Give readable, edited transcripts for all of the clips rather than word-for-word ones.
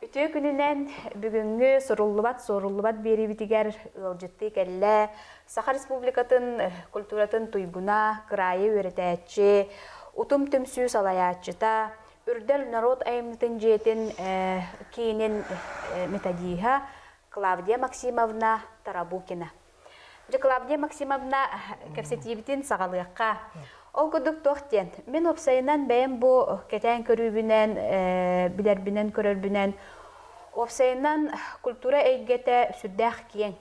Үтүө күнүнэн бүгүҥҥү суруллубат суоруллубат биэриибитигэр ыалдьыттыы кэллэ Саха Республикатын культуратын туйгуна, кыраайы үөрэтээччи, Утум түмсүү салайааччыта, Үрдэл норуот айымньытын дьиэтин киинин методиһа Клавдия Максимовна Тарабукина. Дьэ, Клавдия Максимовна, кэпсэтиибитин саҕалыахха. Ол курдук туох диэн, мин уопсайынан бэйэм бу кэтээн көрүүбүнэн, билэрбинэн, көрөрбүнэн, уопсайынан культура эйгэтэ сүрдээх киэҥ.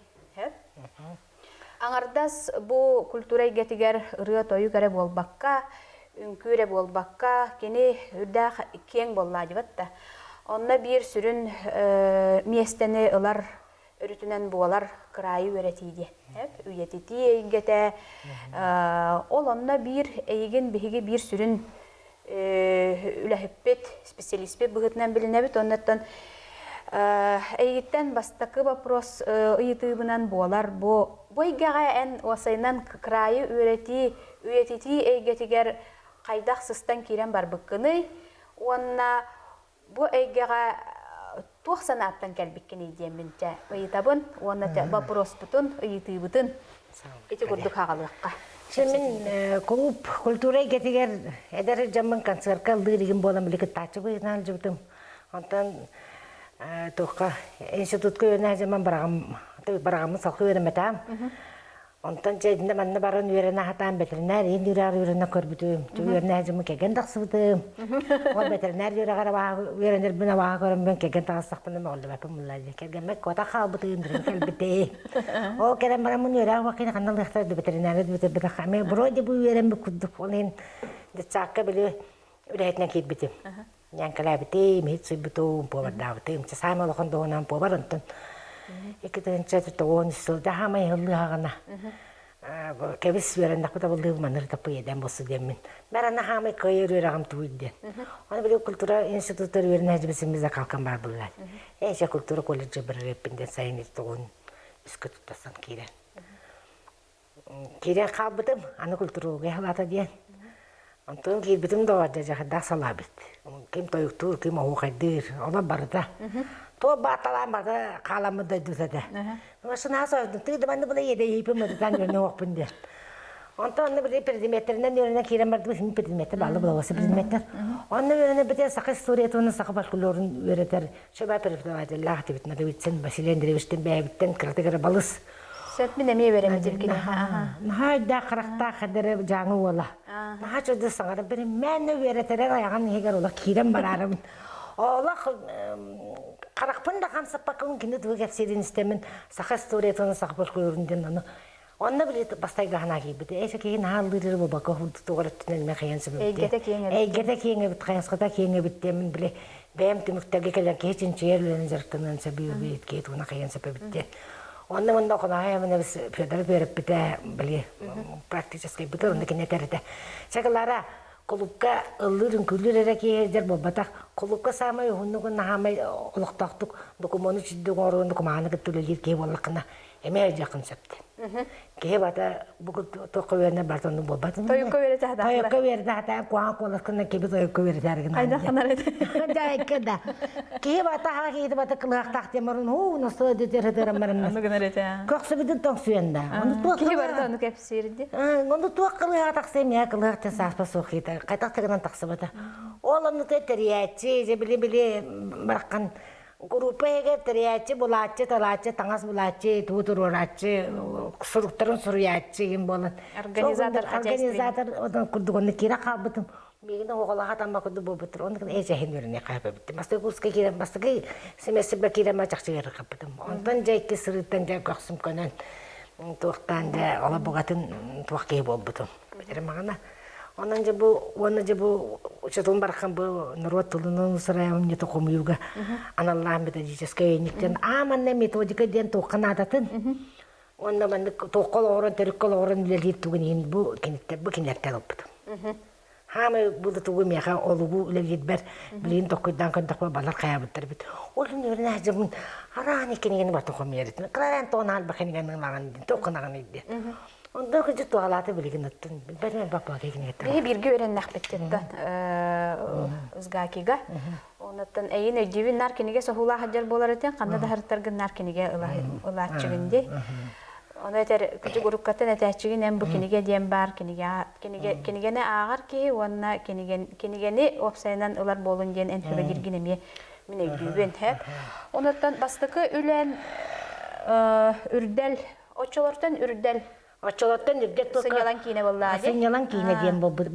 Аҥардас бу культура эйгэтигэр ырыа-тойук эрэ буолбакка, үҥкүү эрэ буолбакка, кини үрдээх киэҥ буоллаа дибат да. Онно биир сүрүн миэстэни ылар өрүтүнэн буолар кыраайы үөрэтии диэн. Үйэтитии эйгэтэ. Ол онно биир эйигин биһиги биир сүрүн үлэһиппит, специалиспит быһыытынан билинэбит. Оннуттан эйигиттэн бастакы вопрос ыйытыыбынан буолар. Бу бу эйгэҕэ эн уосайынан кыраайы үөрэтии, үйэтитии эйгэтигэр хайдах сыстан киирэн барбыккыный уонна Бу эйгэҕэ туох санааттан кэлбиккиний диэммин чэ ыйытабын уонна боппуруоспутун ыйытыыбытын ити курдук хаҕалыахха. Чэ мин клуб культура эйгэтигэр эдэр дьоммун концертка ыллыыр игин буолан били кыттааччы быһыытынан сылдьыбытым. Онтон туохха институтка үөрэнэ сылдьаммын бараҕам бараҕаммын салгыы үөрэммэтэҕим. Онтон дьэ итиннэ манна баран үөрэнэ сатаан бэтэринээр иин үрэҕэр үөрэнэ көрбүтүм. Үөрэнэ сылдьаммын кэргэн тахсыбытым. Ол бэтэринээр үөрэҕэр абааһы үөрэнэрбин абааһы көрөммүн кэргэн таҕыстахпына мөҕүллүбэппин булла дии. Кэргэммэр куота хаалбытым, дириҥ кэлбитим. Ол кэлэн бараммын үөрэҕим вакыйна ханна ылыахтара да бэтэринээрэ бүтэрбэтэх. Эмиэ вроде бы үөрэммит курдук. Ол иһин детсадка били үлэһитинэн киирбитим. Ньээҥкэлээбитим, иһит суйбутум, повардаабытым. Чэ, саамай улахан дуоһунан повар онтон 2093 сыл хаамай ыһыллыаҕына кэбис үөрэннэхпит табыллыы маныр таппы иэдээн буолсу диэммин. Мэр ана хаамай кыайар үөрэҕим тугуй диэн. Аны били культура институттар үөрэнэ сылдьыбытым закалкам бар буллар. Эйсе культура колледжа барар эппин диэн сайын тоҕун үскэ туттасан киирэн. Киирэн хаалбытым, аны культурология салаата диэн. Онтон киирбитим да дьэ салаабыт. Ким тойуктуур, ким оһуохайдыыр, онон барыта. Туох бааталаан барыта хааламмыт дойдута этэ. Машина сойдун, тыы да манны була иэдэйиипин мытытан үөрэнэ уохпун диэн. Онтон онно били предметтэринэн үөрэнэ киирэн бардыбыт, син предметтэр бааллы булабасы предметтэр. Онно үөрэнэ битэ саха историятын уонна саха фольклорун үөрэтэр шөбө преподавателлаах этибит Надовицын Василий Андреевичтин бэйэбиттэн кыратык эрэ балыс Сөп мин эмиэ үөрэммитим киниэхэ. Наһаа өйдөөх харахтаах эдэр дьааҥы уола. Наһаа чөдө саҥара бириммээннэ үөрэтэрэр айаҕын иһигэр олох киирэн бараарыбын. Олох харахпын да хамсаппаккын кини тугу кэпсиирин истэммин саха историятын саха фольклорун диэн ону онно били бастайгаһына киирбит. Эсэ киһи наһаа ыллыырыр буолбакка тугар өттүнэн мэ хайан сөбүттэ. Эйгэтэ киэҥ эбит. Эйгэтэ киэҥ эбит, хайысхата киэҥ эбит диэммин били бэйэм түмүктэргэ кэлэн киһи чинчийэр үлэнэн дьарыктаныан сөбү киһи тугуна хайан сөп эбит диэн. Онно мында Хонооһой Аминович Федоров үөрэппитэ, били практическай быта онно кини этэр этэ. Чакылара кулупка ыллыыр үҥкүүлүүр эрэ киһи буолбатах. Кулупка саамай уһуннук наһаамай олохтоохтук докумуону чүйдүк оҥоруон докумааны кытта үлэлиир киһи буоллаххына эмиэ өйдүөххүн сөп Киһи бата бу туохха үөрэнэр барыта оннук буолбат. Тойукка үөрэтэ сатаан. Тойукка үөрэтэ сатаан куһаҕан куоласкынан киһи тойукка үөрэтэргин. Хайдах гынар этэ? Дьайка да. Киһи бата хаҕа киһи бата кылыһахтаах диэн баран уу носто дэтэр ытыран баран. Ону гынар этэ. Көхсүбүтүн тоҥсуйан да. Ону туох Киһи барыта ону кэпсиир ди. Ону туох кылыһаҕа тахсыа миэ кылыһах те сааспа суох киһитэ. Хайдах да гынан тахсыбата. Ол онну тэрийээччи, же били-били бараххан Группа иһигэр тэрийээччи, булааччы, талааччы, таҥас булааччы, тугу туруорааччы, суруктарын суруйааччы игин буолан. Организатор Организатор онон курдук онно киирэ хаалбытым. Миигин оҕолоох атамма курдук буолбуттар. Онно эчэһин үөрэнэ хаалбыттым. Бастакы курска киирэн, бастакы семестрбэ киирэн чахчы ыарырҕаппытым. Онтон дьэ икки сырыыттан дьэ көхсүм көнөн туохтаан дьэ ола бугатын туох киһи буолбутум. Бүтэрим маҕана. Онон дьэ бу уонна дьэ бу учууталым барахан бу норуот тылынан сарайымньыты хомуйууга аналлаан методическай ыйынньыктан аа манна методика диэн туохха наадатын уонна маннык туохха олоҕуран төрүккэ олоҕуран үлэлиир тугун иһин бу киниттэр бу кинилэртэн ылбытым. Хаамай бу да тугу миэхэ олугу үлэлиирбэр билигин токкуйдаан көрдөхпө балар хайаабыттар эбит. Ол иһин үөрэнэ сылдьабын араан кинигини барытын хомуйар этим. Кларен тоҕон аалба киниганы ылаҕын диэн тоққунаҕын диэн. Онтон кыдьык туһалаата билигин оттон билбэтим элбэх буолла кинигеттен. Биһи бииргэ үөрэннэхпит диэн СГАКИга. Онуттан эйин өйдүүбүн наар кинигэ соһуулаах сылдьар буолар этин, ханна да сырыттаргын наар кинигэ ылааччыгын дии. Ону этэр кыдьык уруккаттан этээччигин эн бу кинигэ диэн баар кинигэ кинигэ кинигэни ааҕар киһи уонна кинигэ кинигэни уопсайынан ылар буолун диэн эн сүбэлииргин эмиэ мин өйдүүбүн. Онуттан бастакы үлэн үрдэл оччолортон үрдэл Оччолортон үрдэл туохха сынньалаҥ киинэ буоллаа дии. Сынньалаҥ киинэ диэн буолбут.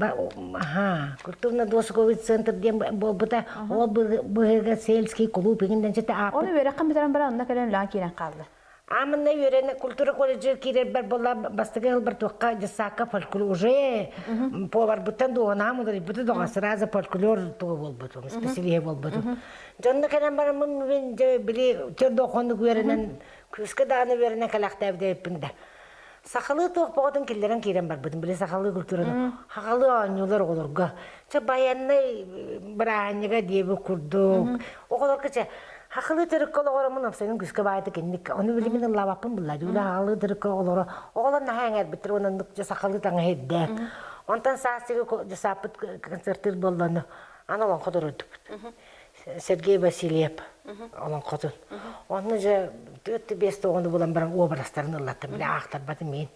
Аха, культурно-досуговый центр диэн буолбута. Ол быһыыга сельский клуб иҥиннэн ситэ ааппыт. Ону үөрэххин бүтэрэн баран онно кэлэн үлэҕэ киирэн хаалла. Аамынна үөрэнэ культура колледжыгар киирэрбэр буолла бастакы ылбар туохха дьыссаакка фольклор уже поварбыттан дуоһунаһам уларыйбыта доҕо сразу фольклор туга буолбутум специалиһэ буолбутум. Дьонно кэлэн бараммын мин дьэ били төрдө үөрэнэн күүскэ даҕаны үөрэнэн кэлэхтээбит эбиппин да Сахалыы туох боҕотун киллэрэн киирэн барбытым. Били сахалыы культураны. Сахалыы оонньуулар оҕолорго. Чэ байыаннай бырааһынньыга диэбит курдук. Оҕолорго чэ сахалыы төрүккэ олоҕороммун опсайын күскэ баайдык инник. Ону били мин ыллаабаппын булла. Дьүүлэ сахалыы төрүккэ оҕолоро оҕолор наһаа эҥэрбиттэр уонна оннук дьэ сахалыы таҥаһы ирдээн. Онтон саас дьысааппыт концертыыр буоллану аны олоҥхо туруордубут. Сергей Васильев олоҥхотун. Онно дьэ түөрт биэс тоҕону булан баран уобарастарын ыллаттым, били аахтарбатым миин.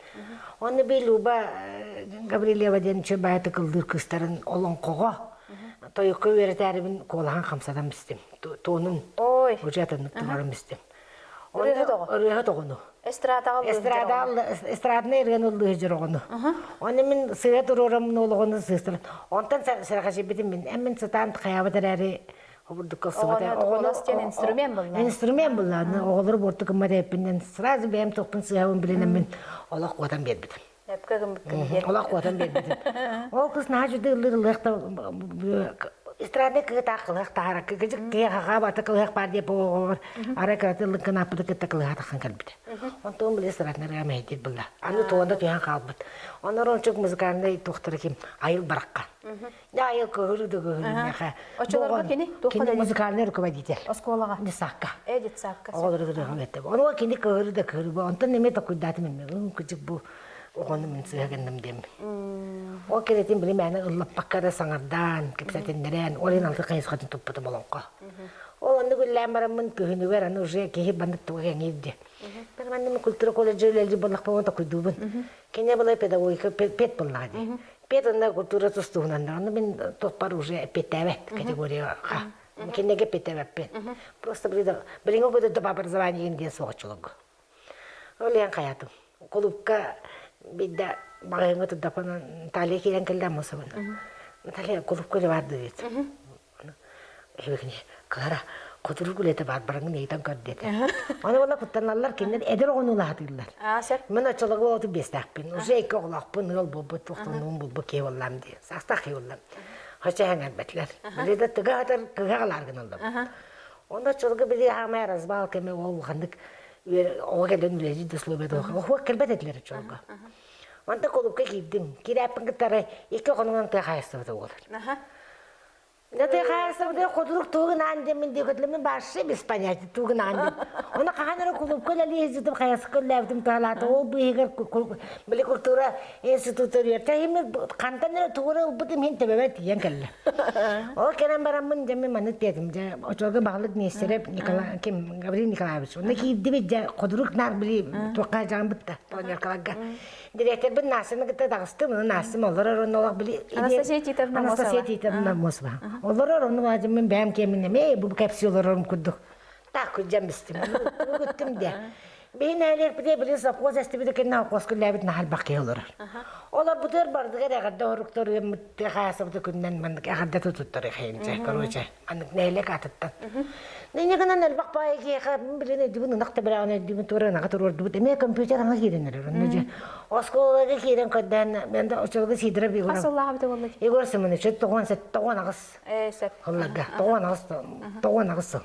Онно би Люба Гаврильева диэн үчүгэй баайытык ыллыыр кыыстарын олоҥхоҕо тойукка үөрэтээрибин куолаһын хамсатан бистим. Туонун Ой. уже атыннык туруоран бистим. Ырыаһыт оҕо. Ырыаһыт оҕону. Эстрадаҕа Эстрада эстраднай ырыаны ыллыы сылдьар оҕону. Онно мин сыа туруораммын ол оҕону сыыстаран. Онтон сэргэсийбитим мин. Эн мин сытаан хайаабыт эрээри обурдукка ылсыбата. Оҕону диэн инструмент булла. Инструмент булла. Оҕолору буорту гыммат эппинэн сразу бэйэм туохпун сыыһабын билинэн мин олох куотан биэрбитим. Эпкэ гыммыккын диэн. Олох куотан биэрбитим. Ол кыз наһаа дьүдэ ыллыыр ылыах да эстрадный кыытаах кылыах таһара кыгыдьык киһи бата кылыах баар диэп оҕолор арай кыраты ыллыҥкын ааппыты кытта кылыһа тахсан кэлбитэ. Онтон били эстраднарга мэһэйдиир булла. Аны туонда түһэн хаалбыт. Онор ончук музыкальный туохтара ким айыл баракка. Дьэ айыл кыһыры да кыһыры Очолорго кини кини музыкальный руководитель. Оскуолаҕа. Детсадка. Э детсадка. Оҕолору кытта Ону кини кыһыры да кыһыры. Онтон эмиэ токуйдаатым эмиэ. Кыдьык бу оҕону мин сыыһа гынным диэммин. Ол кэлэтин били мээнэ ыллаппакка да саҥардаан, кэпсэтиннэрэн, ол иһин алты хайысхатын туппутум олоҥхо. Ол оннук үллээн бараммын күһүнүгэр аны уже киһи баннык туга кэҥиир диye. Мен манна культура колледжа үлэлиир буоллахпын токуйдуубун. Кини была педагогика пед буоллаҕа дии. Пед онно культура тустуһунан онно мин топпар уже эппиэттээбэт категорияҕа. Кинигэ эппиэттээбэппин. Просто билиҥҥи көтө доп образование диэн суоҕаччыларга. Ол иһин хайаатым. Кулуупка биирдэ маҕаһыыҥҥа турдахпына Наталья киирэн кэллэ Аммосовна. Наталья кулуупка үлэ баар диэбит. Эбикини Клара хотурук үлэтэ баар бараҥын ыйытан көр диэтэ. Аны буола куттаналлар кинилэр эдэр оҕону улаатыыллар. Мен оччолорго оту биэстээхпин. Уже икки оҕолоохпун, ыал буолбут, туохтануум булбут киһи буоллам дии. Саастаах киһи буоллам. Хоча эҥэрбэтилэр. Били да тыга хатар кыһа галаар гыналлар. Онно оччолорго били аамай разбал кэме ол улаханнык оҕо кэлэн үлэлиир да условия оһуох кэлбэт этилэр оччолорго. Онтон кулуупка киирдим. Киирээппин кытары икки хонугунан тыа хаһаайыстыбата буолар. Тыа хаһаайыстыбата хотурук тугун аан диэммин диэкөтүлэммин вообще без понятия тугун аан диэн. Оны хаһан эрэ кулуупка үлэлии сылдьыбытым хайаска үлэлээбитим туһалаата. Ол быыһыгар били культура института үөртэ хантан эрэ тугу эрэ ылбытым иһин төбөбөр тиийэн кэллэ. Ол кэлэн бараммын дьэ мин маннык диэтим дьэ очуолга баһылык Нестерев Николай ким Гаврил Николаевич онно киирдибит дьэ ходурук наар били туохха дьаҕан бытта планеркаларга дириэктэрбин Настяны кытта таҕыстым ону Настям олорор онно олох били Анастасия Титовна Анастасия Титовна Мосова олорор ону мин бэйэм киэмин эмиэ бу кэпсии олорорум курдук так күлдьэн бистим күттүм де Биһи нэһилиэкпитигэр били совхоз эстибитэ кэннэ холкуоска үлэлээбит наһаа элбэх киһи олорор. Олорбутугар бардыгар эҕэрдэ оһоруктар ыаммыт хаасабыта күнүнэн маннык эҕэрдэ тутуттар ихэйинчэ, короче, маннык нэһилиэк аатыттан. Инньэ гынан элбэх баайы киһиэхэ билин өйдүүбүн ынах да бэлэҕин өйдүүбүн туора ынаҕа туруордубут. Эмиэ компьютер аҥа киирэн эрэр. Онно дьэ оскуолага киирэн көрдөөн мен да очолго Сидоров Егор Хас сыллаах эбитэ буолла? Егор Семенович 98 Ээ, сөп. сылларга 98 98 сыл.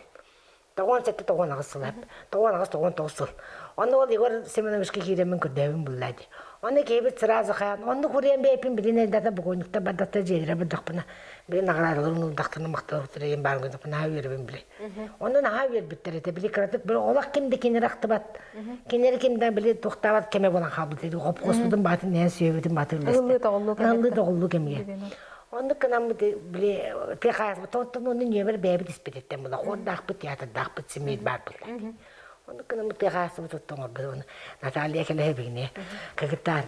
97 98 сыл 98 99 сыл. Онно ол Егор Семеновичка киирэммин көрдөөбүн булла дии. Онно киһибит сразу хайаан, онно курьен бэйэппин билин элдата бокуонньукта бардахта дьиэлэрэ бардахпына, били наҕараадаларын ылдахтана махталлар диэн баар гыннахпына наһаа үөрэбин били. Онно наһаа үөрбүттэр этэ. Били кыратык били олох ким да кинилэри ахтыбат. Кинилэри ким да били туохтаабат кэмэ буолан хаалбыт. Хопкуоспутун баатын нэһэн сүөбүтүн баатын Ыллыы тоҕуллуу Ыллыы тоҕуллуу кэмигэр. Оннук гынаммыт били тыа хаһаайыстыбата оттон онно нүөмэр бэйэбит испититтэн була хуордаахпыт театрдаахпыт симиир баар буолла. Оннук гынаммыт тыа хаһаайыстыбата оҥорбут уонна Наталья кэлэһэбигине кыгытаан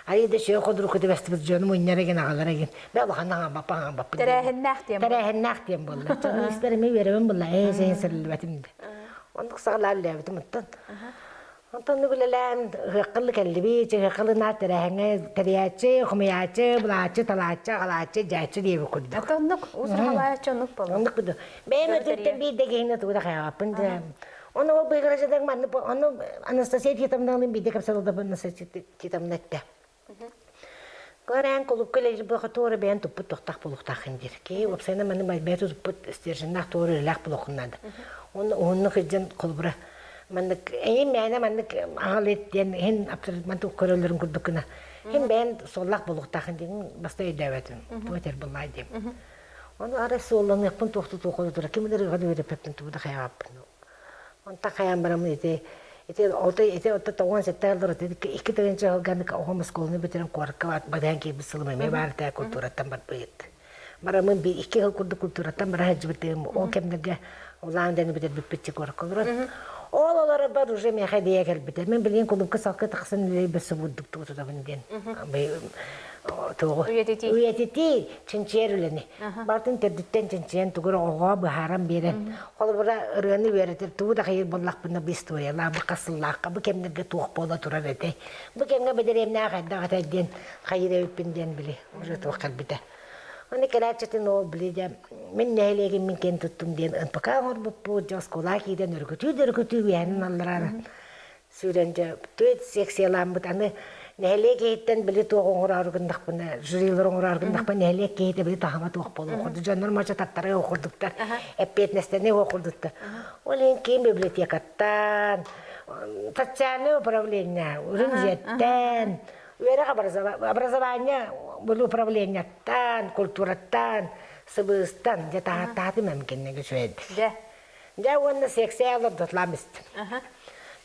айы да сиэ ходуруку түбэстибит дьону мунньар эгин аҕалар эгин бэ улахан аҥаабаппа аҥаабаппын Тэрээһиннээх диэн тэрээһиннээх диэн буолла дьону истэр эмиэ үөрэбин булла ээ сен сэриллибэтим де оннук саҕалаан үлээбитим оттон Онтон үлэлээн ыһыаххылы кэллибит, ыһыаххылы наар тэрээһиҥҥэ тэрийээччи, хомуйааччы, булааччы, талааччы, аҕалааччы, дьээччи диэбит курдук. Это оннук, уус халааччы оннук буолла. Оннук курдук. Бэйэм өтүттэн биир да киһини тугу да хайаабаппын да. Ону ол быыгырачыдан манны ону Анастасия Титовналыын биирдэ кэпсэлдабын Анастасия Титовна эттэ. Көрөөн кулупка үлэлиир буолха туора бэйэн туппут туохтаах буолуохтааххын диир. Киһи уопсайынан манны бэйэ туппут стерженнаах туора үлэлээх буолуоххун наада. Уонна уһуннук сылдьан холобура маннык эйин мээнэ маннык аҕал ит диэн иһин абсолютно көрөллөрүн курдук гына иһин бэйэн суоллаах буолуохтааххын диэн баста өйдөөбөтүм. Туох этэр буоллаа диэм. Ону арай суолланыахпын туохту туох тура ким да ырыаҕа үөрэппэппин тугу да хайаабаппын. Онтон хайаан бараммын ити ити ото ити ото 97 сыллар ити 2 тыһыынча сылга оҕом оскуоланы бүтэрэн куоракка батыһан киирбит сылым эмиэ баар этэ культураттан барбыт. Бараммын би 2 сыл курдук культураттан бара сылдьыбытым. Ол кэмнэргэ улаан дэни бүтэрбиппит куоракка олорон. Ол олоробор уже миэхэ идея кэлбитэ. Мин билигин кулуупка салка тахсан үлэлии бэсэ бурдук тутабын диэн. Туоҕу Үйэтитии. үйэтитии чинчийэр үлэни. Бартын төрдүттэн чинчийэн тугу эрэ оҕоҕо быһааран биэрэн Холобура, ырыаны үөрэтэр тугу да хайыр буоллахпына бу историялаах, бу хас сыллаахха, бу кэмнэргэ туох буола турар этэй, бу кэмҥэ бэдэриэмнээх хайдах этэй диэн хайыр эбиппин диэн били уже туох кэлбитэ. Аны кэлээччитин ол били дьэ мин нэһилиэгим мин киэн туттум диэн НПК оҥорбуппут, дьэ оскуолаҕа киирэн өргүтүү да өргүтүү үөһэнэн аллараа сүүрэн дьэ түөрт секцияламмыт аны нэһилиэк иһиттэн били туох оҥороору гыннахпына жюрилар оҥороору гыннахпына нэһилиэк киһитэ били таһыма туох буолуо курдук дьоннор моча таттары курдуктар эппиэтинэстэни курдуктар ол иһин киин библиотекаттан социальное управление үрүҥ дьиэттэн үөрэх образование управлениеттан культураттан сыбыыстан дьэ таһааттаатым эмкиннеги үчүгэйдик Дьэ. Дьэ уонна секция олордотлаам истим.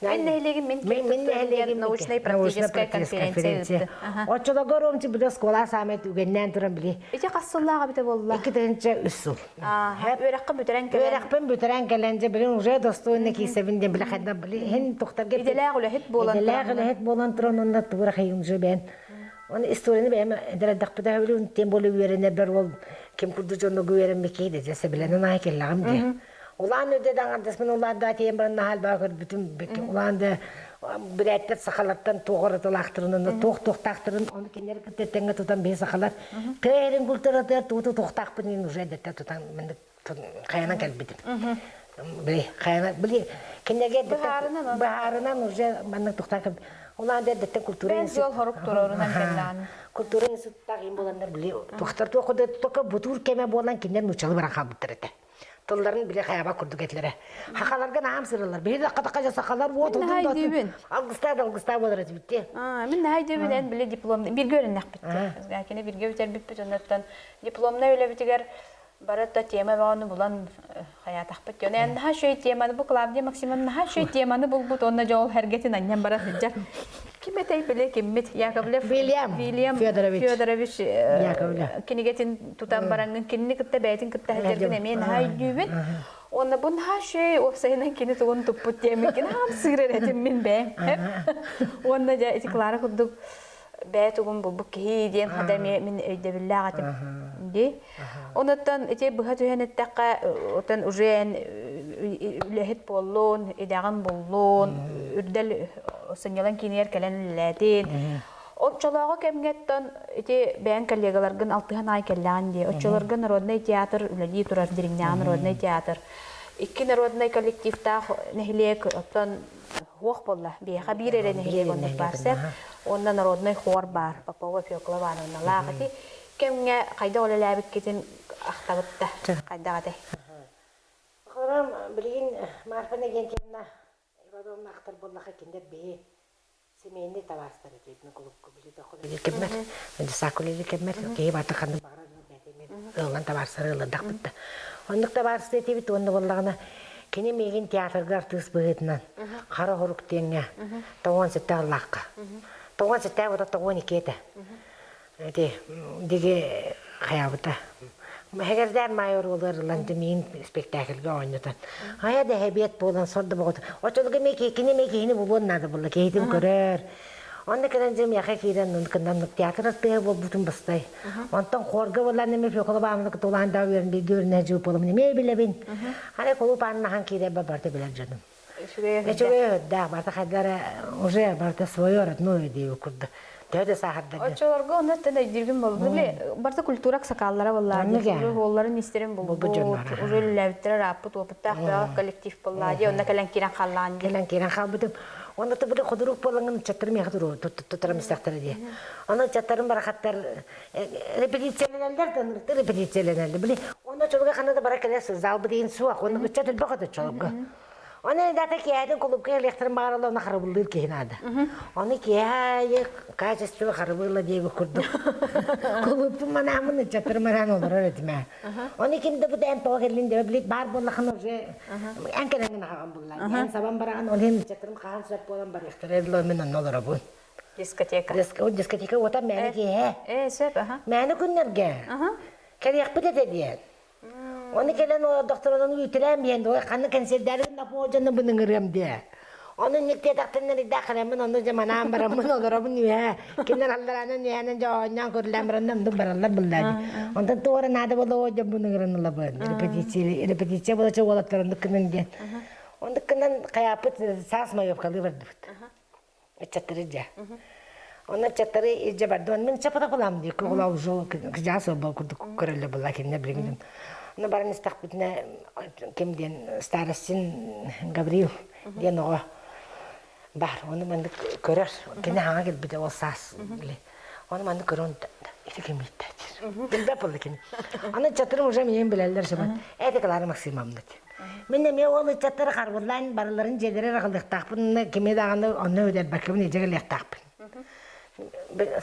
Мин нэһилиэгим мин Мин нэһилиэгим научнай практическая конференция. Оччолорго ромчи били оскуола саамай түгэннээн туран били. Ити хас сыллааҕа бите буолла? 2003 сыл. Үөрэххин бүтэрэн кэлэн. Үөрэхпин бүтэрэн кэлэн дьэ билин уже достойно киисэбин диэн били хайда били иһин тухтарга Иделээх үлэһит буолан Иделээх үлэһит буолан туран онно тугура хайым уже бэйэн Оны историяны бэйэм эдэр эрдэхпитэ билин тем более үөрэнэрбэр ол ким курдук дьоннорго үөрэммиккэ дэ сэбилэнэн аай келлэҕим дии. Улаан өдө даҥардасмын улаан да тиийэн баран наһаа элбэҕи көрбүтүм. Улаан да бүрээттэр сахалартан туох оратылаахтарын, туох туохтаахтарын ону кинилэр кытта тэҥҥэ тутан биһи сахалар тыа иһин культуратыгар тугу туохтаахпын иһин уже эдэттэн тутан маннык хайанан кэлбитим. Били хайана били кинилэргэ Быһаарынан быһаарынан уже маннык тухтаах улаан да эрдэттэн культура Бэйэн суол хорук туруорунан кэллэҕин. Культура институттаах им буоланнар били туохтар туох только бутуур кэмэ буолан кинилэр нууччалыы баран хаалбыттар этэ. Тылларын били хайаба курдук этилэрэ. Хахаларга наам сырылар. Биһи да сахалар уот Мин наһаа өйдүүбүн. Алгыстаа да алгыстаа буолар этибит Мин наһаа өйдүүбүн эн били диплом бирге өрүннэхпит. Кини бирге бүтэрбиппит оннуттан дипломнай үлэбитигэр бары да тема бөҕөнү булан хайаатахпыт дьон. Эн наһаа үчүгэй теманы бу Клавдия Максимовна наһаа үчүгэй теманы булбут уонна дьол эргэтин анньан бара сылдьар. Ким этэй били киммит Яковлев Вильям Вильям Федорович Федорович Яковлев кинигэтин тутан бараҥҥын кинини кытта бэйэтин кытта сылдьаргын эмиэ наһаа өйдүүбүн. Уонна бу наһаа үчүгэй уопсайынан кини тугун туппут диэммин кини хаам сыырар этим мин бэйэм. Уонна дьэ ити Клара курдук бэйэ тугун булбут киһи диэн хата эмиэ мин өйдөбүллээх этим дии. Онуттан ити быһа түһэн эттэххэ, отон уже эн үлэһит буоллун, идэҕин буллун, үрдэл сынньалаҥ киинигэр кэлэн үлэлээтин. Оччолооҕу кэмҥэттэн ити бэйэҥ коллегаларгын алтыһан аай кэллэҕин дии. Оччолорго народнай театр үлэлии турар, Дириҥнээҕи народнай театр. Икки народнай коллективтаах нэһилиэк, оттон хуох буолла. Биһиэхэ биир эрэ нэһилиэк оннук баар сөп. Уонна народнай хор баар, Попова Фекла Ивановналаах. Ити кэмҥэ хайдах үлэлээбиккитин ахтабыт да, хайдах этэй? Хором билигин Марфа Иннокентьевна Ивановна ахтар буоллаха кинилэр биһи семейный табаастар этибит кулукку били кэммэр десакулили кэммэр киһи барта ханнык баҕарар ыаллан табаарсар ыаллардахпыт да оннук табаарыс этибит уонна буоллаҕына кини миигин театрга артыыс быһыытынан хара хорук диэҥҥэ тоҕуон сэттээх ыллаахха тоҕуон сэттээх уота тоҕуон икки этэ. Ити диги хайаабыта. Мэһэгэрдээн маай оруолугар ылан миин спектакльга оонньотон. Хайа да эһэбиэт буолан сордо боҕото. Оччолорго эмиэ кини эмиэ киһини булуон наада буолла, киһитин көрөр. Онно кэлэн дьэ миэхэ киирэн кыннан театр артыыһа буолбутум бастай. Онтон хорга буолан эмиэ Фекола Баамына кытылаан да үөрэн бииргэ үөрэнэ дьыл буоламын эмиэ билэбин. Арай кулууп ааннахан киирэн барда билэр дьонум. Үчүгэй өһүрдээх, барыта хайдара уже барыта свое родное диэбит курдук. Төһө да сааһырдарга. Оччолорго онно өттөн өйдүүргүн буолбут. Били барыта культура аксакааллара буоллаа дии. Уже уолларын истэрин булбут, уже үлэлээбиттэрэ ырааппыт, опыттаах бөҕө коллектив буоллаа дии. Онно кэлэн киирэн хааллаҕын дии. Кэлэн киирэн хаалбытым. Онно били ходурук буолаҥын ыччаттарым миэхэ туттарам истэхтэрэ дии. Онон ыччаттарым барахаттар репетициялэнэллэр да репетициялэнэллэр. Били онно оччолорго ханна да бара кэлэ зал бит иһин суох. Онно ыччат элбэх этэ оччолорго. Оны дата киэһэтин кулуупка кэлиэхтэрин баҕараллар, оны харабыллыыр киһи наада. Оны киэһэ аайы качество харабыла диэбит курдук. Кулууппун манааммын, ыччаттарым манаан олорор этим ээ. Оны ким да бу эн тоҕо кэллин диэбит, билит баар буоллахына уже эн кэлэҥҥин аһаҕан буллаа. Эн сабан бараҕын, ол иһин ыччаттарым хаһан сөп буолан барыахтара дылы мин онно олоробун. Дискотека. Дискотека уота мээнэ киэһэ. Ээ, сөп, аха. Мээнэ күннэргэ. Кэлиэхпит этэ диэн. Оны кэлэн олордохторунан үүтүлээн биһэн дуо ханна кэнсиэрдээри гыннаппын ол дьону быныҥырыам диэ. Ону инниктиэтэхтэринэ эрийдээх кэлэммин онно дьэ манаан бараммын олоробун үөһэ. Кинилэр аллараанан үөһэнэн дьэ оонньоон көрүлээн баранна оннук бараллар буллаа дии. Онтон туох эрэ наада буолла ол дьон быныҥыран ылабын. Репетиция репетиция буолаччы уолаттар оннук гынан диэн. Оннук гынан хайааппыт саас маевкалыы бардыбыт. Ыччаттары дьэ. Онно ыччаттары илдьэ бардым. Мин чапата дии кугула ужо кыжаас буол курдук көрөллө буолла кинилэр билигин. Онно баран истэхпитинэ ким диэн старостин Гаврил диэн оҕо бар. Ону маннык көрөр. Кини хаҥа кэлбитэ ол саас били. Ону маннык көрөн ити ким ииттээччи. Билбэт буолла кини. Аны ыччаттарым уже миигин билэллэр сыман. Эти Клара Максимовна Мин эмиэ ол ыччаттары харбыллаан барыларын дьиэлэрэ ыраҕыллыахтаахпын, кими даҕаны онно өлөрбөккөбүн илдьэ кэлиэхтаахпын.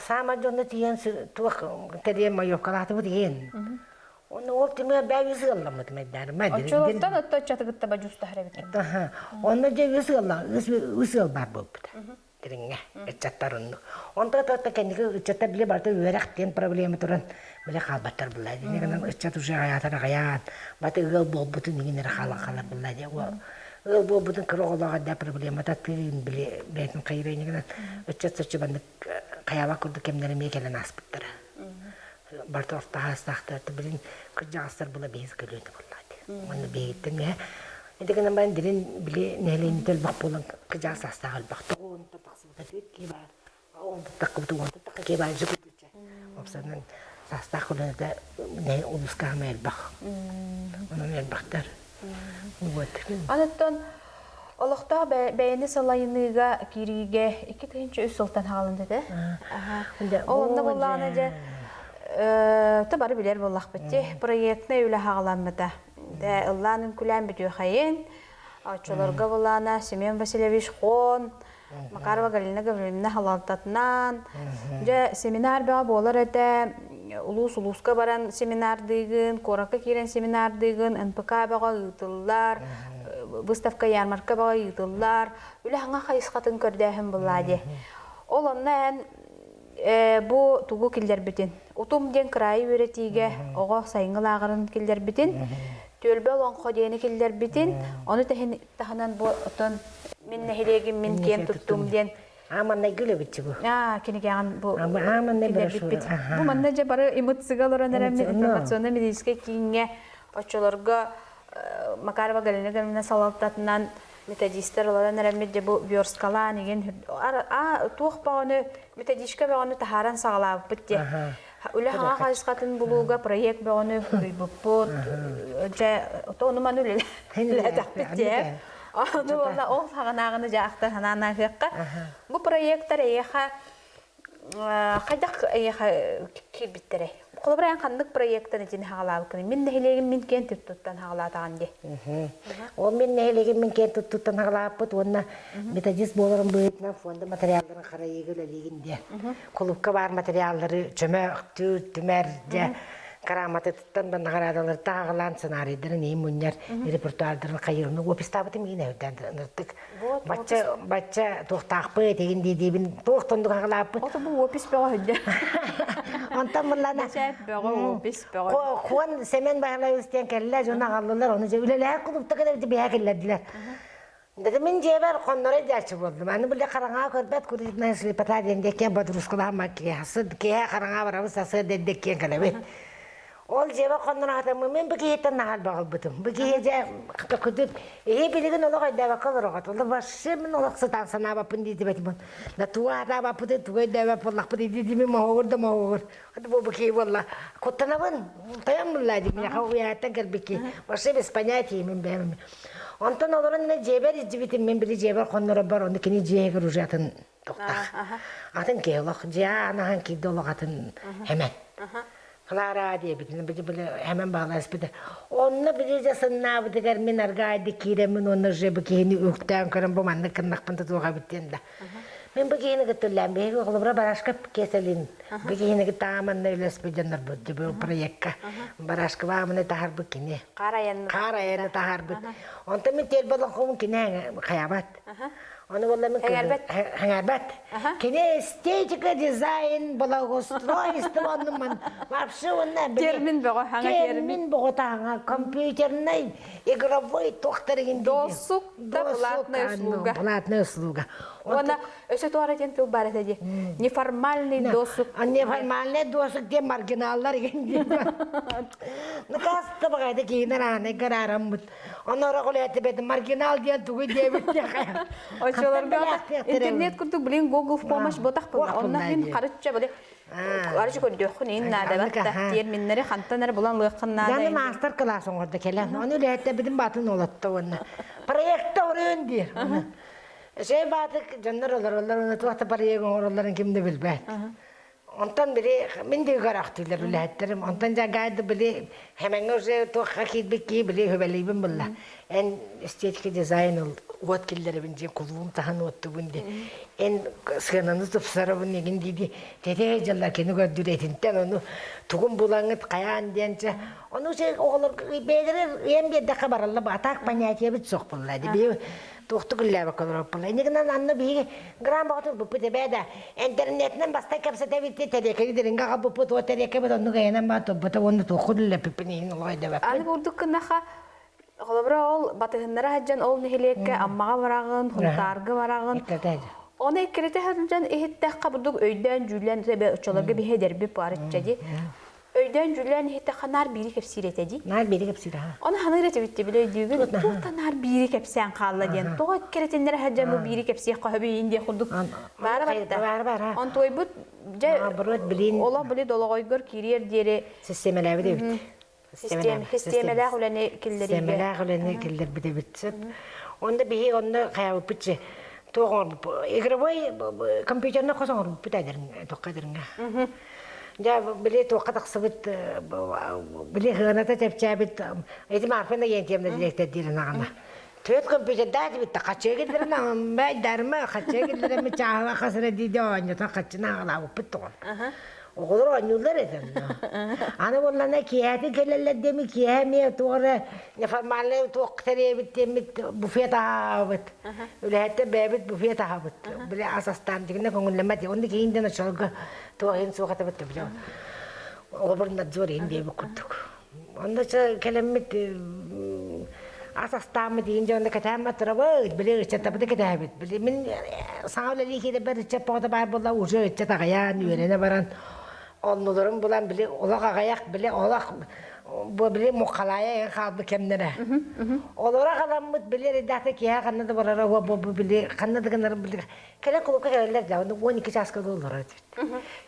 Саамай дьонно тиийэн туох тэрийэн моёвкалаатыбыт иһин. Онно ол түмүгэр бээ үс ыалламмытым эддаарым. Оччолортон отто ыччатыгытта бадьуустаһар эбит. Онно дьэ үс ыалла үс ыал баар буолбута. Дириҥҥэ ыччаттар оннук. Онтон да кэнники ыччаттар били барыта үөрэх диэн проблема туран били хаалбаттар булла. Дини гынан ыччат уже аҕыйаатар аҕыйаан, баты ыал буолбутун иҥин эрэ хаалан хаалар булла дии. Ыал буолбутун кыра оҕолоох да проблемата тыын били бэйэтин хайыра ини гынан ыччат соччу баннык хайаабат курдук кэмнэр эмиэ кэлэн ааспыттара. Барыта орто аастаахтар билин кырдьаҕастар була биһиз көлүөнэ буолла дии. Уонна биһигиттэн эһэ Ити гынан баран дирин били нэһилиэнньэтэ элбэх буолан кыдьаҕас саастаах элбэх. Тоҕуонта тахсыбыта түөрт киһи баар. Онтон таххыбыта уонтан тахха киһи баар дьэ Уопсайынан саастаах көлүөнэтэ улууска хаамай элбэх. Онон элбэхтэр. Вот. Онуттан олохтоох бэйэни салайыныыга киириигэ 2003 сылтан хаалан этэ. Ол онно буоллаҕына дьэ то бары билэр буоллахпыт дии. Проектнай үлэ хаҕаламмыта. Дэ ыллаан үҥкүлээн бүтүөхэйин. Оччолорго былаана Семен Васильевич Хон, Макарова Галина Гаврильевна халалтатынан. Дьэ семинар бөҕө буолар этэ. Улуус улууска баран семинардыыгын, куоракка киирэн семинардыыгын, НПК бөҕө ыытыллар, выставка ярмарка бөҕө ыытыллар. Үлэ хаҥа хайысхатын көрдөөһүн буллаа дии. Ол онно эн бу тугу киллэрбитин Утум диэн кыраайы үөрэтиигэ оҕо сайыҥҥы лааҕырын киллэрбитин, түөлбэ олоҥхо диэни киллэрбитин, ону таһынан бу отон мин нэһилиэгим мин киэн туттум диэн Ааманнай гүлэбитчи бу. Аа, кинигэҕин бу киллэрбиппит. Бу манна дьэ бары имыт-сыга олорон эрэммит информационно-медицинскэй кииҥҥэ оччолорго Макарова Галина Гавриловна салалтатынан методистар олорон эрэммит дьэ бу версткалаан игин а туох бөҕөнү методичка бөҕөнү таһааран саҕалаабыппыт диэ. Үлэ хаҥа хайысхатын булууга проект бөҕөнү суруйбуппут. Дьэ, ону маны үлэлээтэхпит диэ. Ону уонна ол саҕанааҕыны дьэ ахтан санаан ааһыахха. Бу проектар эйиэхэ хайдах эйиэхэ киирбиттэрэй? Холобура, эн ханнык проектан итини хаҕалаабыккыный? Мин нэһилиэгим мин киэн туттуттан хаҕалаатаҕын дии. Ол мин нэһилиэгим мин киэн туттуттан хаҕалааппыт уонна методист буоларым быһыытынан фонда материалларын харайыыга үлэлиигин диэн. Кулуупка баар материаллары чөмөхтүүр, түмэр дьэ. Грамотатыттан да наҕараадаларыттан аҕалаан сценарийдарын иһин мунньар, репертуардарын хайыырны опистаабытым иһин өйдөөн ынырдык. Бачча бачча туохтаахпы этигин дии-диибин туох тондук аҕалааппыт. Ото бу опис бөҕө өйдө. Онтон мыллана Бэчээт бөҕө, опис бөҕө. Хуан Семен Баһылайыбыс диэн кэллэ, дьон аҕаллылар, ону дьэ үлэлээх кулупта кэлэр биһэ киллэрдилэр. Деді мин дьиэбэр хонноро дьааччы буолдум. Аны били хараҥаҕа көрбөт куритная слепота диэн диэккиэн бодрускалаах киһи киһи хараҥаҕа барабыт сасыа диэн диэккиэн кэлэбит. Ол дьиэбэр хонноро хатаммын мин бу киһиттэн наһаа баҕалбытым. Бу киһи дьэ көкүтүт иһи билигин олох өйдөөбөккө олороҕут. Олох вообще мин олох сытаан санаабаппын диэтибэтим. Да тугу аатаабаппытын тугу өйдөөбөт буоллахпыт дии моһугур да моһугур. Бу бу киһи буолла. Куттанабын. Тойон булла дии миэхэ уйааттан кэлбит киһи. Вообще без понятия мин бэйэм. Онтон олорон эмэ дьиэбэр илдьибитим, мин били дьиэбэр хонноробор, ону кини дьиэһигэр уже атын туохтаах. Атын киһи олох, дьиэ анаһан киирдэ олох атын хэмэн. Клара диэбитин, били били хэмэн баҕаласпыта. Онно били дьэ сыннаабытыгар мин аргаайды киирэммин уонна уже бу киһини үктээн көрөн бу маннык гыннахпын да туох эбит диэн да. Мин бу киһини кыттыллаан биһиги холобура Барашка Кесалин бу киһини кытта манна үлэспит дьоннорбут бу проекка Барашкаба аманы таһарбыт кини. Хаар айанны Хаар айаны таһарбыт. Онтон мин тиэрбэ олоҥхобун кини хайабат. Ону буолла мин Хэҥэрбэт. хэҥэрбэт. Кини эстетика, дизайн, благоустройство оннуман вообще онна Термин бөҕө, хаҥа термин. термин бөҕө таһаҥа компьютернай игровой туохтарыгын Досук да платная услуга. Платная услуга. Уонна өсө туара диэн тыл бар этэ дии. Неформальный досуг. Неформальный досуг диэн маргиналлар игин диэн. Ну каста баҕайда киинер ааны гарараммыт. Онно оҕолоэтибет маргинал диэн тугу диэбит Очолорго интернет курдук блин Google в помощь ботах була. Онно хин харычча били Арышы көрдөххүн ин наадабат да терминнери хантан эрэ булан лыаххын наада. Яны мастер класс оҥордо кэлэн. Ону үлэһиттэ битин батын олотто уонна. Проекта оройун диир. Шей баатык дьоннор олороллор, уонна туох да проект оҥороллорун ким да билбэт. Онтон били мин да үгэр үлэһиттерим. Онтон дьэ били хэмэҥҥэ уже туохха киирбит киһи били хүбэлиибин булла. Эн эстетика дизайн уот киллэрэбин диэн кулуум таһан уоттубун ди. Эн сыананы тупсарабын игин дии тэтэ дьаллар кини көрдүр этинтэн ону тугун булаҥыт хайаан диэн чэ ону же оҕолор бэйэлэрэ ыйан биэрдэххэ баралла атаак понятиебит суох буолла ди би туохтук үллээбэккэ олороппула инигинэн анны биһиги гран баҕатыр буппут эбээ да интернетинэн бастан кэпсэтэбит тэриэкэни дириҥгэ аҕалбыппыт уо тэриэкэбит оннук айанан баа турбута уонна туоххун үллэппиппин иһин олох өйдөбөппүн Аны бурдук гынаха Холобура ол батыһыннара сылдьан ол нэһилиэккэ Аммаҕа бараҕын, Хунтаарга бараҕын. Оны эккирэтэ сылдьан иһиттэххэ бурдук өйдөөн дьүүллээн эбэ оччолорго биһи эдэрбит баарычча дии. Өйдөөн дьүүллээн иһиттэххэ наар биири кэпсиир этэ дии. Наар биири кэпсиир аха. Оны ханыыр этибит били өйдүүгүн туохта наар биири кэпсээн хаалла диэн. Тоҕо эккирэтиннэрэ сылдьан бу биири кэпсиэх хоһобийин диэх курдук баара барда. Баара баара. Онтуойбут дьэ олох били долоҕойгор киириэр диэри систиэмэлээбит эбит. Систиэмэлээх үлэни киллэриигэ. Систиэмэлээх үлэни киллэрбит эбит сөп. Онно биһи онно хайабыппыт же туох оҥорбуппут игровой компьютерный хос оҥорбуппут эдэрин туохха эдэрингэ. Дьэ били туохха тахсыбыт били хыаната чэпчээбит эти Марфина Ентьевна дириэктэрдиирин аҕана. Төрт компьютердаах дибит хаччыга киллэрэн бэйдэрмэ хаччыга киллэрэмми чааһыга хас эрэ дииди оонньотон хаччыны аҕалаабыппыт тоҕо. Оҕолор оонньууллар этэ Аны буоллана киэһэтин кэлэллэр диэми киэһэ эмиэ туох эрэ неформальный туох тэрийэбит диэммит буфет аһаабыт. Үлэһиттэр бэйэбит буфет аһабыт. Били ас астаан дигинэ көҥүллэммэт. Онно киин ден очолго туох иһин суох этебит били. Оҕобор надзор иһин диэбит курдук. Онно кэлэммит ас астааммыт иин дьонно кэтээн батырабыт, били ыччаттабыты кэтэһэбит. Били мин саҥа үлэлии киирэрбэр ыччат поҕото баар буолла, уже ыччат аҕыйаан үөрэнэ баран оннуларын булан били олох аҕыйах, били олох бу били муххалаайа эн хаалбыт кэмнэрэ. Олоро халаммыт били редактор киһи ханна да барара бу били ханна да гынарын били кэлэн кулукка кэлэллэр да 12 чааска олорор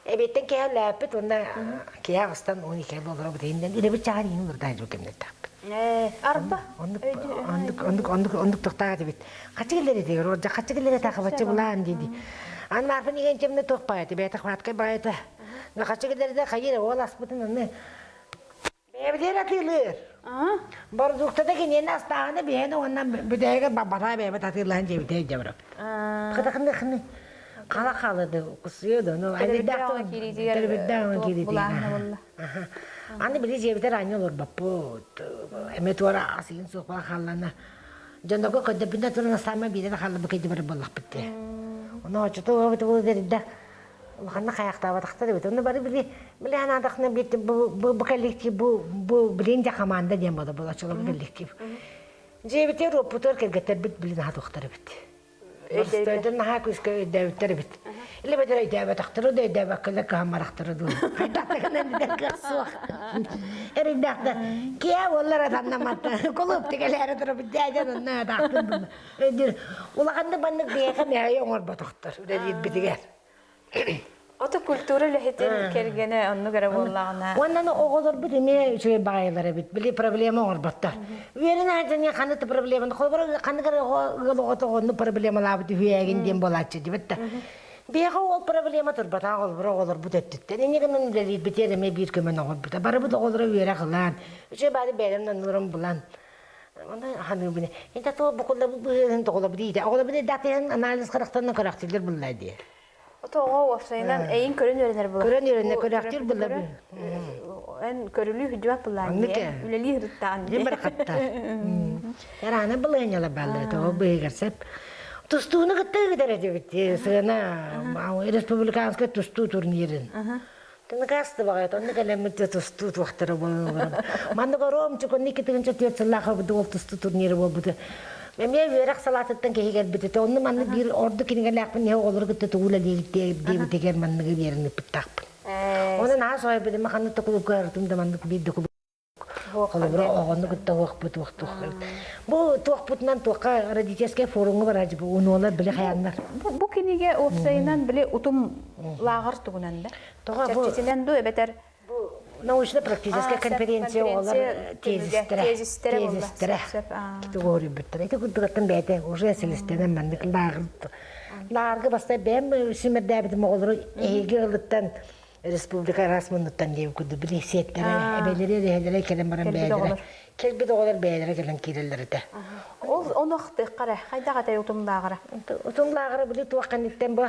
Эбиэттэн киһи лээппит уонна киһи аҕыстан 12 буолара бутейиннен илэбит чаҕан иин урдаан жыл кэмнэртаахпыт. Арба. Оннук оннук оннук оннук оннук тохтаат эбит. Хачы киллери дигер оржа хачы киллери тахабаччы булаан диди. Ан марфын иген кемне туох баайты бэйэтэ хваткай баайта. Хачы киллери хайыр ол аспытын аны Бэйэбитигэр атыылыыр. Бородууктата киниэнэ астааҕына биһиэнэ уонна бүтэһигэр бабатаа бэйэбит атыылаһан дьиэбитигэр илдьэ барабыт. Хата ханна хала хаалады кусуйа да ну Төлөбүрдээх киириитигэр төлөбүрдээх киириитигэр. Аны били дьиэбитэр аанньа олорбоппут. Эмиэ туора асыйын суох буола хааллана. Дьоннорго көрдөрбүнэ туран саамай биирэ да хааллыбыт кэйди барар буоллахпыт дии. Ону оччото уобут бу дэрдэ улаханна хайахтаабатахтар эбит. Онно бары били били анаадахна бит бу бу коллектив бу бу билин дьэ команда диэн буола була очолорго коллектив. Дьиэбитигэр уоппутугар кэргэттэрбит билин аһатыахтар эбит. Өйдөөн наһаа күүскэ өйдөөбүттэр эбит. Или бэдэр өйдөөбөтөхтөрө да өйдөөбөккөлөр кыһаммарахтара дуу. Хайдах да гынан билэр кыах суох. Эрийдээх да киэ уоллар атаннамматта. Кулууп тигэлээри турабыт дьээдьэн онно атаахтын булла. Өйдүүр. Улаханнык маннык биһиэхэ мэһэй оҥорботохтор үлэлиирбитигэр. Ото культура үлэһитин кэргэнэ оннук эрэ буоллаҕына. Уонна оҕолорбут эмиэ үчүгэй баҕайылар эбит. Били проблема оҥорботтор. Үөрэн аадьаҥҥа ханнык да проблеманы холобура ханнык эрэ оҕо ыал оҕото оннук проблемалаабыт үһүээгин диэн буолааччы дибит да. Биһиэхэ ол проблема турбатах холобура оҕолорбут өттүттэн. Инньэ гынан үлэлиирбитигэр эмиэ биир көмөнү оҥорбута. Барыбыт оҕолоро үөрэх ылан, үчүгэй баҕайы бэйэлэрин оннуларын булан Онно ханыыбын. Инта туох букуллабыт быһыытын тоҕолобут иитэ. Оҕолорбут эрдэхтэрин анализ харахтарынан көрөхтүүллэр булла дии. Ото оҕо уопсайынан эйин көрөн үөрэнэр була. Көрөн үөрэнэр көрөхтүүр булла. Эн көрүлүү хүдьүбат буллаан дии. Үлэлии ырыттаан дии. Барахаттар. Яраана былыанньалар бааллар тоҕо быһыгар сеп. Тустууну кытта ыытар этибит. Сыана республиканскай тустуу турнирын. Тыныгаасты баҕайы, онно кэлэммит тустуу туохтара буолан Маннык оруомчук онно 2-4 сыллаах ол тустуу турнира буолбута. Эмиэ үөрэх салаатыттан киһи кэлбит этэ. Онно маннык биир ордук кинигэлээхпин иһэ оҕолору кытта тугу үлэлиигит диэбитигэр манныгы биэрэн ыыппыттаахпын. Онон ааас ойбутум ханнык да кулуупка барытым да маннык биир да кулууп Холобура, оҕону кытта уохпут уохтуох. Бу туохпутунан туохха родительскай форумҥа барааччы бу унуолар били хаяннар. Бу, бу кинигэ уопсайынан били утум лааҕыр тугунан да? Тоҕо бу Чэрчитинэн дуу эбэтэр бу научно-практическая конференция оҕолор тезистэрэ тезистэрэ буолла. тезистэрэ Сөп. категорийбыттара. Ити курдугаттан бэйэтэ уже силистэнэн маннык лааҕыр лааҕырга баста бэйэм симэрдээбитим оҕолору эһиги ылыттан республика араас муннуттан диэн курдук били сиэттэрэ эбэлэри эһэлэрэ кэлэн баран бэйэлэрэ кэлбит оҕолор бэйэлэрэ кэлэн киирэллэр этэ ол ону ахтыахха эрэ хайдах этэй утумнааҕара утумнааҕара били туох кэнниттэн бу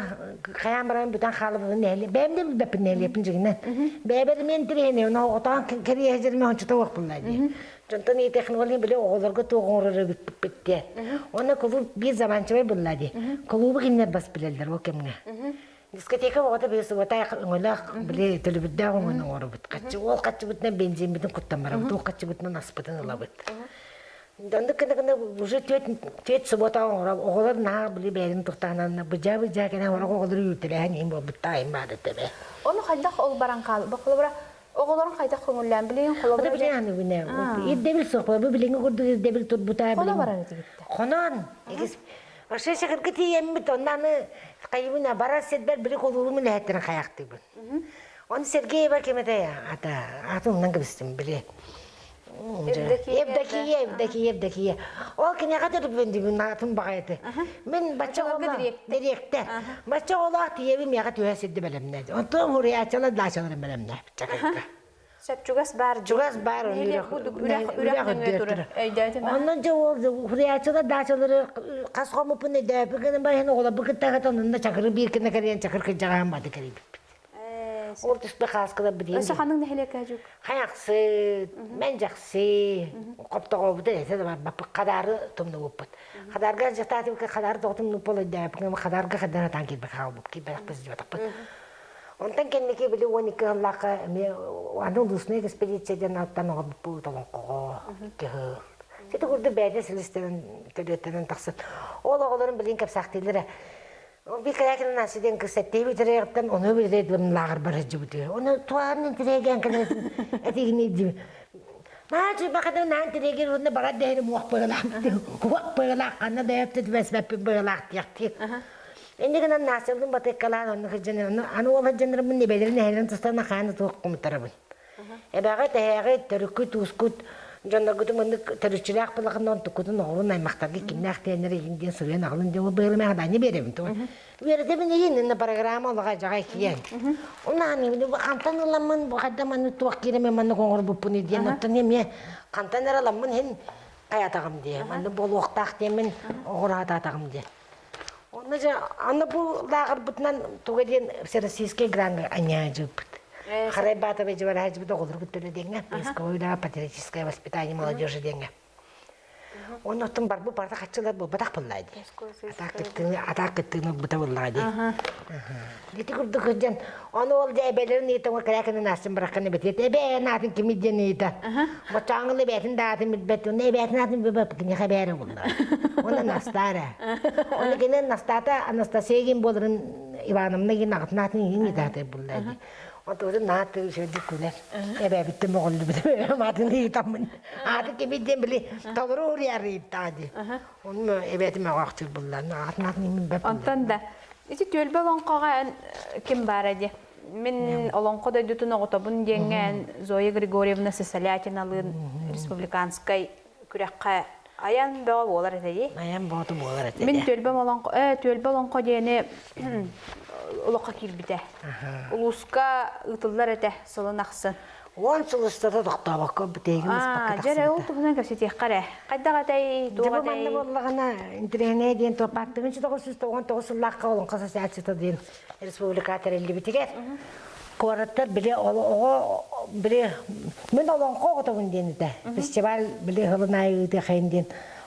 хайаан баран бүтэн хаалыбытын нэһилиэ бэйэм да билбэппин нэһилиэппин дьиҥинэн бэйэбэр эмиэ интэриэһинэй ону оҕотоон кэриэһэ ончута уохпулла дии дьонтон иитехнология били оҕолорго туох оҥорор эбиппит диэн уонна кулууп биир заманчивай булла дии кулуубу кинилэр бас билэллэр ол кэмҥэ Дискотека оҕото били субата өҥөлөөх били төлөбүрдээх өҥөнү оҥоробут. Хаччы ол хаччыбытынан бензинбитин куттан барабыт, ол хаччыбытынан аспытын ылабыт. Оннук гына гына уже түөрт түөрт суббота оҥороб оҕолор наһаа били бэйэлэрин тухтаананна быдьаа-быдьаа кэнэ орох оҕолору үүтэлэһэн иһин буолбуттаайым баада тэбэ. Ону хайдах ол баран хаал бу холобура оҕолорун хайдах көҥүллээн билигин холобура билигин аны күнэ ирдэбил суох бу билиҥҥи курдук ирдэбил турбута хоно барар этигиттэ хонон Вообще чакырга тиийэммит, онно аны хайыбына барар сирбэр били кулуубум үлэһиттэрин хайаахтыыбын. Оны Сергеева ким этэй ата атын умнан кэбистим били. Евдокия. Евдокия, Евдокия, Евдокия. Ол киниэхэ төрүппүн дибин атын баҕайыты. Мин бачча оҕолоох дириэктэр. Бачча оҕолоох тиийэбин миэхэ түһэ сирди бэлэмнээди. Онтон хуруйааччылар даачаларын бэлэмнээбит чакырга. Сөп чугас баар Чугас баар үрэх үрэх үрэх нөҥүө турар. Өйдөөтүм. Онон дьэ ол хуруйааччылар даачалары хас хомуппун өйдөөппүт гынан баран оҕолорбут кытта онно чакыры биир гына кэрийэн чакыр кырдьаҕаһын бады кэрийбиппит. Ол түспэ хааскалар билиэн. Өссө ханнык нэһилиэккэ дьук? Хайахсы, Мэндьэхси, Хоптоҕообута этэ да барбаппыт, Хадары тумнубуппут. Хадарга дьахтаатыбыкка Хадар тоҕо тумнуппут өйдөөппүт, Хадарга хадан атаан киирбэт хаалбыт, киирбэтэхпит сдьыбатахпыт. Онтон кэнники били 12 сыллаахха эмиэ аны улуусный экспедиция диэн ааттаан оҥорбуппут олоҥхоҕо кыһыл. Сити курдук бэйэтэ силистэнэн төрүөттэнэн тахсан. Ол оҕолорум билигин кэпсээхтииллэрэ. Биир кэлээкин Настя диэн кыыс эттии бүтэриэҕиттэн ону билэрэ лааҕыр бар сылдьыбыт. Ону туһаан интириэгээн кэлэн этигини дии. Наа чуйбахата наан тириэгэр уонна барар дэһини муох быһылаах уох быһылаах ханна да өптө түбэспэппин быһылаах диэхтиир. Инньэ гынан Настялыын батыаккалаан онно сылдьан аны ол сылдьаннарбын эбэлэрин эһэлэрин тустан хааны туох кумтарабын. Эбэҕит, эһээҕит, төрүккүт, уускут дьонноргутун маннык төрүччүлээх былахын онтуккутун оҕолун аймахтарга кимнээх диэннэр иһин диэн суруйан аҕалын диэн быһылымаах даанньа биэрэбин тугу. Үөрэтэбин иһин инна программа олоҕо дьаҕай киэн. Унаан хантан ыламмын бу хайда маннык туох киирэмэ маннык оҥорбуппун диэн оттон эмиэ хантан эрэ ыламмын иһин хайатаҕым диэ маннык буолуохтаах диэммин оҕураатаатаҕым диэн. Онно дьэ аны бу лааҕырбытынан туга диэн всероссийскай гранга анньаадьыппыт. Харай Баатабай дьыбараһа оҕолору кытта үлэ поисковое үлэҕэ патриотическое воспитание молодежи диэҥҥэ. Онно оттон барбыт барыта хаччылар буолбатах буоллаа дии. Атаак кыттыыны атаак кыттыыны ылбыта буоллаҕа дии. Ити курдук сылдьан, ону ол дьэ эбэлэрин ыйытан кэрээкинэн аастын бараххын эбэтиэт эбээ аатын кимий диэн ыйытан. Бочооҥҥыл эбээтин да аатын билбэт, уонна эбээтин аатын билбэт, киниэхэ эбээрэ булла. Уонна Настаа эрэ. Оны кини Настаата Анастасия ким буоларын Ивановна кин аҕатын аатын иһин ыйытаатay булла дии. Онтубутун наһаа үчүгэйдик күлэр. Эбээбиттэн моҕоллубут аатын ыйытаммын. Ааты кимий диэн били толору уруйар ыйыттаҕа дии. Онно эбээтим өҕөөхтүүр булла. Аҕатын аатын иһин билбэт Онтон да ити түөлбэ олоҥхоҕо эн ким баара дии? Мин олоҥхо дойдутун оҕотобун диэҥҥэ эн Зоя Григорьевна Сысолятиналыын республиканскай күрэххэ айан бөҕө буолар этэ дии. Айан бооту буолар этэ. Мин түөлбэм олоҥхо түөлбэ олоҥхо диэни олоххо киирбитэ. Улууска ыытыллар этэ сылын ахсын. 10 сыл устата тохтообокко бүтэһигин ыспакка Дьэ эрэ ол туһунан кэпсэтиэххэ эрэ. Хайдах этэй, Дьэ туох бу манна этэй? буоллаҕына интэриэһинэй диэн туоппааттыгын 999 сыллаахха Олоҥхо ассоциацията диэн республика тэриллибитигэр куораттар били оҕо били мин олоҥхо оҕотобун диэн этэ фестиваль били сылын аайы ыытыахайын диэн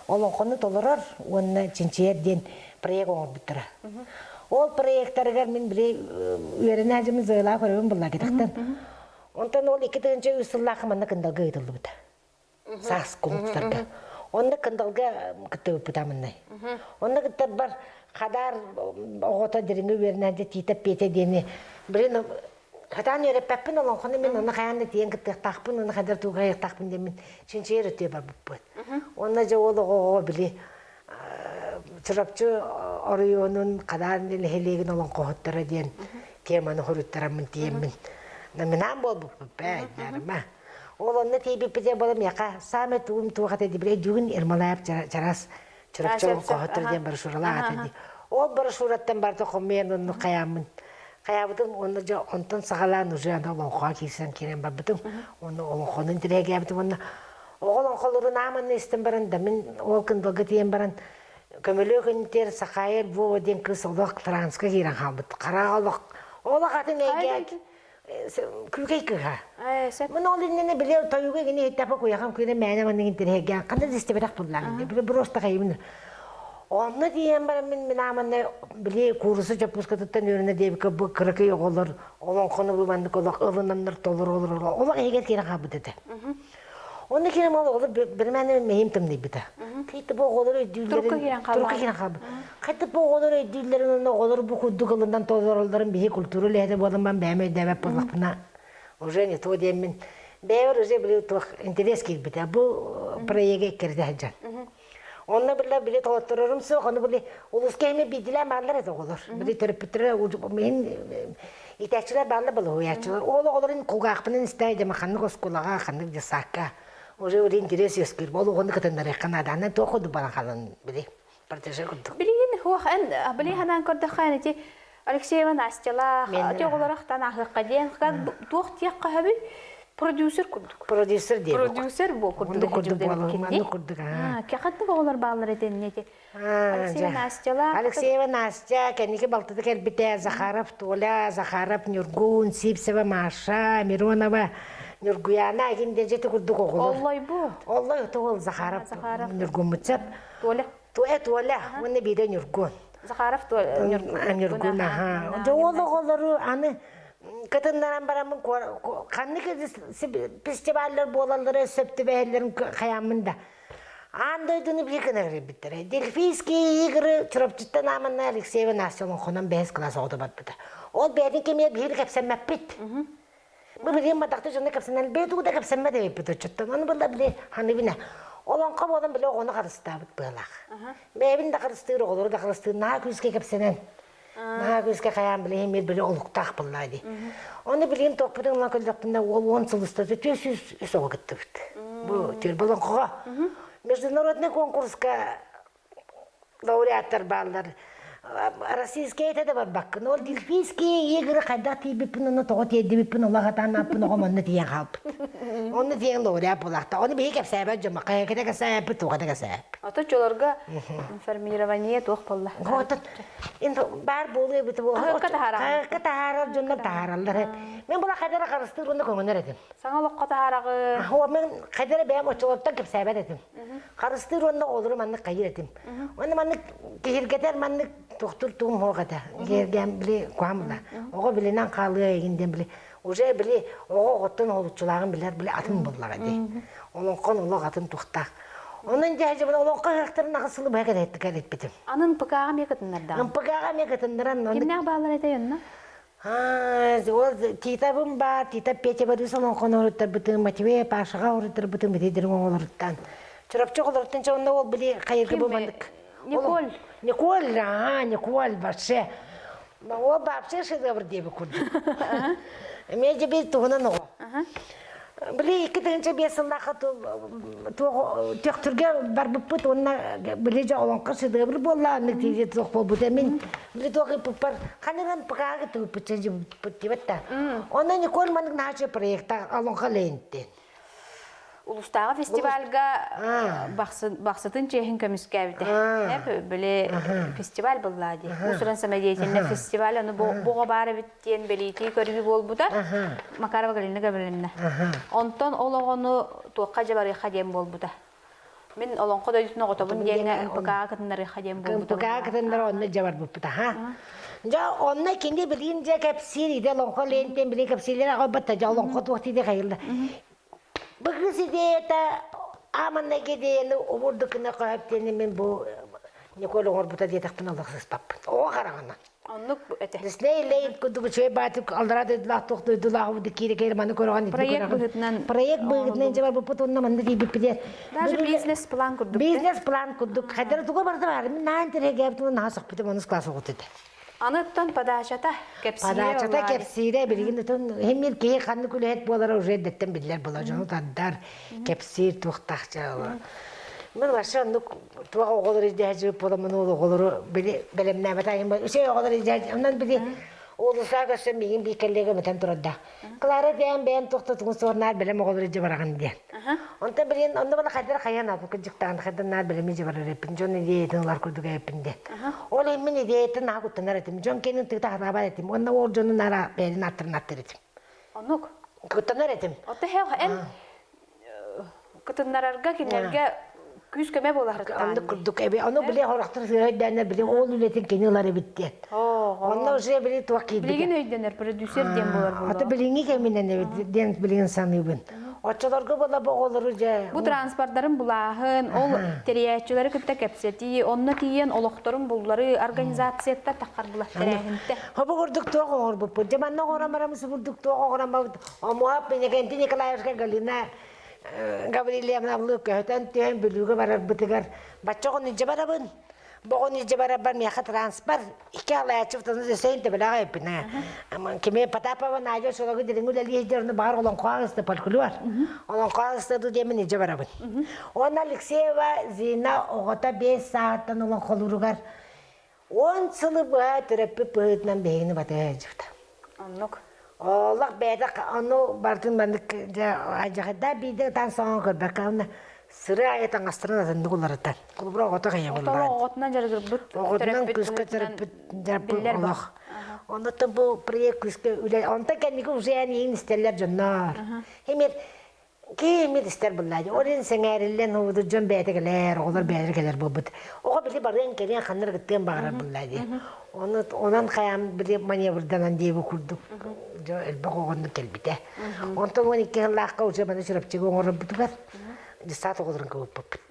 олоҥхону толорор уонна чинчийэр диэн проект оҥорбуттара. Ол проектарыгар мин били үөрэнээччимин Зоялаах көрөбүн булла кэтэхтэн. Онтон ол 2003 сыллаахха манна Кындалга ыытыллыбыта. Саас кулуктарга. Онно Кындалга кыттыбыппыта маннай. Онно кыттарбар Хадаар оҕото дириҥи үөрэнээччи Тиитэп Петя диэни блин хатаан үөрэппэппин олоҥхону мин онно хайаан да тиийэн кыттыахтаахпын онно хайдах тугу хайыахтаахпын диэммин чинчийэр өтүө барбыппыт. Онно дьэ ол оҕоҕо били Чурапчы оройуонун Хадаар нэһилиэгин олоҥхоһуттара диэн теманы хоруйтараммын тиийэммин номинант буолбуппут бээ дарма. Ол онно тиийбиппитэ буола миэхэ саамай тугум туох этэ дибилэ дьүгүн Ермолаев чарас Чурапчы олоҥхоһуттара диэн брошюралаах этэ дии. Ол брошюраттан барыта хомуйан оннук хайааммын хайаабытым уонна дьэ онтон саҕалаан уже аны олоҥхоҕо киирсэн киирэн барбытым. Уонна олоҥхону интэриэһиргээбитим уонна Оҕо олоҥхолорун ааманна истэн баран да мин ол Кындылга тиийэн баран көмөлүөх интер Сахая Львова диэн кыыс олох Францка киирэн хаалбыт. Хараҕа олох олох атын эйгэ күүкэй кыыһа. Мин ол иннинэ били тойуга гини иһиттэпэ куйахам кыына мээнэ маннык интэриэһиргээн ханна да истибэтэх буллаам били просто хайыбын Онно тиийэн баран мин мин ааманна били кууруса чоппускатыттан үөрэнэ диэбиккэ бу кыракый оҕолор олоҥхону бу маннык олох ылынаннар толору олорор олох иһигэр киирэн хаалбыт этэ. Онно киирэн ол оҕолор бирмэни мэйим тымныйбыта. Хайта бу оҕолор өйдүүллэрин турка киирэн хаалбыт. Хайта бу оҕолор өйдүүллэрин уонна оҕолор бу курдук ылынан толороллорун биһи культура үлэһитэ буолан бэйэм өйдөөбөт буоллахпына уже не то диэммин бэйэбэр уже били туох интерес киирбитэ. Бу проега иккэрдэ сылдьан. Онно били били толотторорум суох, ону били улууска эми биирдилээн бааллар этэ оҕолор. Били төрөппүттэрэ мин иитээччилэр бааллар балыһуйааччылар. Ол оҕолорун кулгаахпынан истээ дьэ ханнык оскуолаҕа, ханнык десакка уже били интерес үөскүүр. Ол оҕону кытыннарыахха наада. Анан туох курдук баран хаалан били протеже курдук. Билигин хуох эн били ханаан көрдөххө эн ити Алексеева Настялаах ити оҕолорохтан аһыахха диэн туох диэххэ сөбүй? Продюсер курдук. Продюсер диэн. Продюсер бу курдук. курдук буолар, курдук. Кахаттык оҕолор бааллар этинне ити. Алексеева Настялаах. Алексеева Настя, кэнники балтыта кэлбитэ Захаров Толя, Захаров Ньургун, Сивцева Маша, Миронова Ньургуяна ким дьэ курдук оҕолор. Оллой бу. Оллой тоҕол Захаров Ньургуммутсап. Толя. Туэ Толя, уонна биирэ Ньургун. Захаров Ньургун, аха. Дьэ ол оҕолору аны кытыннаран бараммын ханнык фестиваллар буолаллара сөп түбэһэллэрин хайааммын да аан дойдуну биир гына кэрийбиттэрэ. Дельфийские игры Чурапчыттан Аманна Алексеева Настя олоҥхонон бэһис кылаас оҕото барбыта. Ол бэйэтин кэмигэр биһиги кэпсэммэппит. Бу билигин бадахта дьоно кэпсэнэн бэйэ тугу да кэпсэммэт эбиппит оччоттон. Ону булла били ханыбына. Олоҥхо буолан били оҕону харыстаабыт быалаах. Бэйэбин да харыстыыр, оҕолору да харыстыыр, наһаа күүскэ кэпсэнэн. Наһаа күүскэ хайаан билигин мир били олуктаах буоллаа дии. Ону билигин туохпутун ылан көрдөхпүнэ уол 10 сыл устата 403 оҕо кыттыбыт. Бу түөлбэ олоҥхоҕо. Международный конкурска лауреаттар бааллар. Российская этэ да барбаккын. Ол Дельфийские игры хайдах тиийбиппин онно тоҕо тиэрдибиппин олох атаан аппын оҕом онно тиийэн хаалбыт. Онно тиийэн лауреат буолаахта. Ону биһи кэпсээбэт дьон хайаката кэсээппит, туохата кэсээппит. Ото чолорго информирование туох буолла? Отон баар буолуо эбит Хаһыакка таһаарар. Хаһыакка таһаарар дьоннор таһаараллар. Мен була хайдара харыстыыр уонна көҥөнөр этим. Саҥа олоххо таһаараҕы. О, мен хайдара бэйэм оччолортон кэпсээбэт этим. Харыстыыр уонна олору маннык хайыр этим. Уонна маннык киһиргэтэр маннык тохтур тугум суох этэ. Киһиргээн били куһам була. Оҕо билинэн хаалыа игин диэн били уже били оҕо оҕоттон олуччулааҕын билэр били атын буоллаҕа дии. Олоҥхон олох атын тухтаах. Онон дьэ дьэ олоҥхо ыһыахтарын аҕыс сылы быһа кэлэппитим. Анын ПК-ҕа эмиэ кытыннардаҕым. ПК-ҕа эмиэ кытыннаран. Кимнээх бааллар этэй онно? Ол Титабым баар, Тита Петя Борис олоҥхону уруттарбытым, Матвей Пашаҕа уруттарбытым бити дириҥ оҕолоруттан. Чурапчы оҕолоруттан чэ онно ол били хайырга бу маннык. Николь. Николь, ага, Николь вообще. Ол вообще шедевр диэби курдук. Эмиэ дьэ бир туһунан оҕо. Били 2005 сыллаахха Төхтүргэ барбыппыт уонна били дьэ олоҥхо шедевр буолла аннык тиийэ туох буолбута мин били туох ыппыппар ханынан ПК-га тыыппыт диэбэт да. Онно Николь маннык наһаа проекта олоҥхо лээнтин. Улустааҕы фестивальга бахсытын чиэһин көмүскээбитэ. Били фестиваль буллаа дии. Уус-уран самодеятельный фестиваль аны буҕа баар эбит диэн бэлиэтии көрүү буолбута. Макарова Галина Гавриловна. Онтон ол оҕону туохха дьабарыахха диэн буолбута. Мин олоҥхо дойдутун оҕотобун диэҥҥэ МПК-ҕа кытыннарыахха диэн буолбута. МПК-ҕа кытыннара онно дьабарбыппыт аха. Дьэ онно кини билигин дьэ кэпсиир идэ олоҥхо лентен билигин кэпсииллэр аҕалбатта дьэ олоҥхо туох диде хайылла. Бу кыыс идеята ааманнайга идеяны обурдукуна көһөп диэни мин бу Николь оҥорбута диэтэхпин олох сыспаппын. Оҕо хараҕынан. Оннук этэ. Дисней лейт курдук үчүгэй баатык аллараа дойдулаах туох дойдулаах бу киирэ киирэ маны көрөҕөн Проект быһыытынан проект быһыытынан дьэ барбыппыт уонна манна тиийбиппит Даже бизнес-план курдук. Бизнес-план курдук. Хайдара туга барыта баар. Мин наһаа интэриэһиргээбитим наһаа сөхпүтүм онус класс оҕото этэ. Аныттан подачата кэпсиирэ Подачата кэпсиирэ билигин отон химир киһи ханнык үлэһит буолара уже эрдэттэн биллэр буолар дьону тардар кэпсиир туохтаах дьыала. Мен вообще оннук туох оҕолор идэһэ буоламмын ол оҕолору били бэлэмнээбэтэ айым үчүгэй оҕолор идэһэ онон били уулусаа көрсөн миигин биир кэллиэгэ мэтэн турарда. Клара бэйэм бэйэм туохта тугун суорнаар бэлэм оҕолор илдьэ бараҕын диэн. Онтон билигин онно бала хайдара хайан албын кырдьыктаан хайдан наар бэлэми илдьэ барар эппин дьон идеятын ылар курдук эппин диэн. Ол иһин мин идеятын наһаа куттанар этим. Дьон кэнин тыыта хатаабат этим. Уонна ол дьону наар бэйэтин аттарын аттыр этим. Оннук. Куттанар этим. Отто эн кытыннарарга кинилэргэ күүс-көмө буолар Оннук курдук эби ону били хорохтор сыһайдааннар били ол үлэтин кини ылар эбит диэн. Онно уже били туох киирбит. Билигин өйдөнөр продюсер диэн буолар буолуо. Ата билиҥҥи кэминэн эбит диэн билигин саныыбын. Оччолорго була бу оҕолору дьэ Бу транспордарын булааһын, ол тэрийээччилэри кытта кэпсэтии, онно тиийэн олохторун буллары организацияттар таххар булар тэрээһинтэ. Хобу курдук туох оҥорбуппут. Дьэ манна оҥорон бараммыт курдук туох оҥорон барбыт. Омуһап Иннокентий Николаевичка Галина Гаврильевна көһөтөн түһэн Бүлүүгэ барарбытыгар бачча оҕону илдьэ барабын. Бу оҕону илдьэ барарбар миэхэ транспорт икки алаяччыбытын өсөйүн төбөлөөх эппин. Кими Потапова Надя Сологу дириҥ үлэлии сылдьар ону баҕар олоҥхо аҕыста фольклор. Олоҥхо аҕыста дуу диэмин илдьэ барабын. Уонна Алексеева Зина оҕото 5 сааһыттан олоҥхолууругар 10 сылы быһа төрөппүт быһыытынан биһигини батыһа сылдьыбыта. Оннук. Олох бэйэтэ ону барытын маннык дьэ алдьархайдаах биирдэ ытаан соҥон көрбөккө уонна сырыы аайы таҥастарын атыннык уларытар. Холобура оҕото хайа Оҕото оҕотунан дьарыгырбыт Оҕотунан күүскэ төрөппүт дьарыгырбыт олох. Оннуттан бу проект күүскэ үлэ онтон кэнники уже эн иин истэллэр дьоннор. Эмир Кииммит истэр буллаадьы. Ол иһин сэҥээриллэн уубутут дьон бэйэтэ кэлэр, оҕолор бэйэлэрэ кэлэр буолбут. Оҕо били барыан кэлиэн ханна эрэ кыттыан баҕарар буллаадьы. Ону онон хайаан били маневрданан диэбит курдук дьон элбэх оҕону кэлбитэ. Онтон 12 сыллаахха уже маны Чурапчыга оҥорорбутугар десант оҕолорун кыбыппыппыт.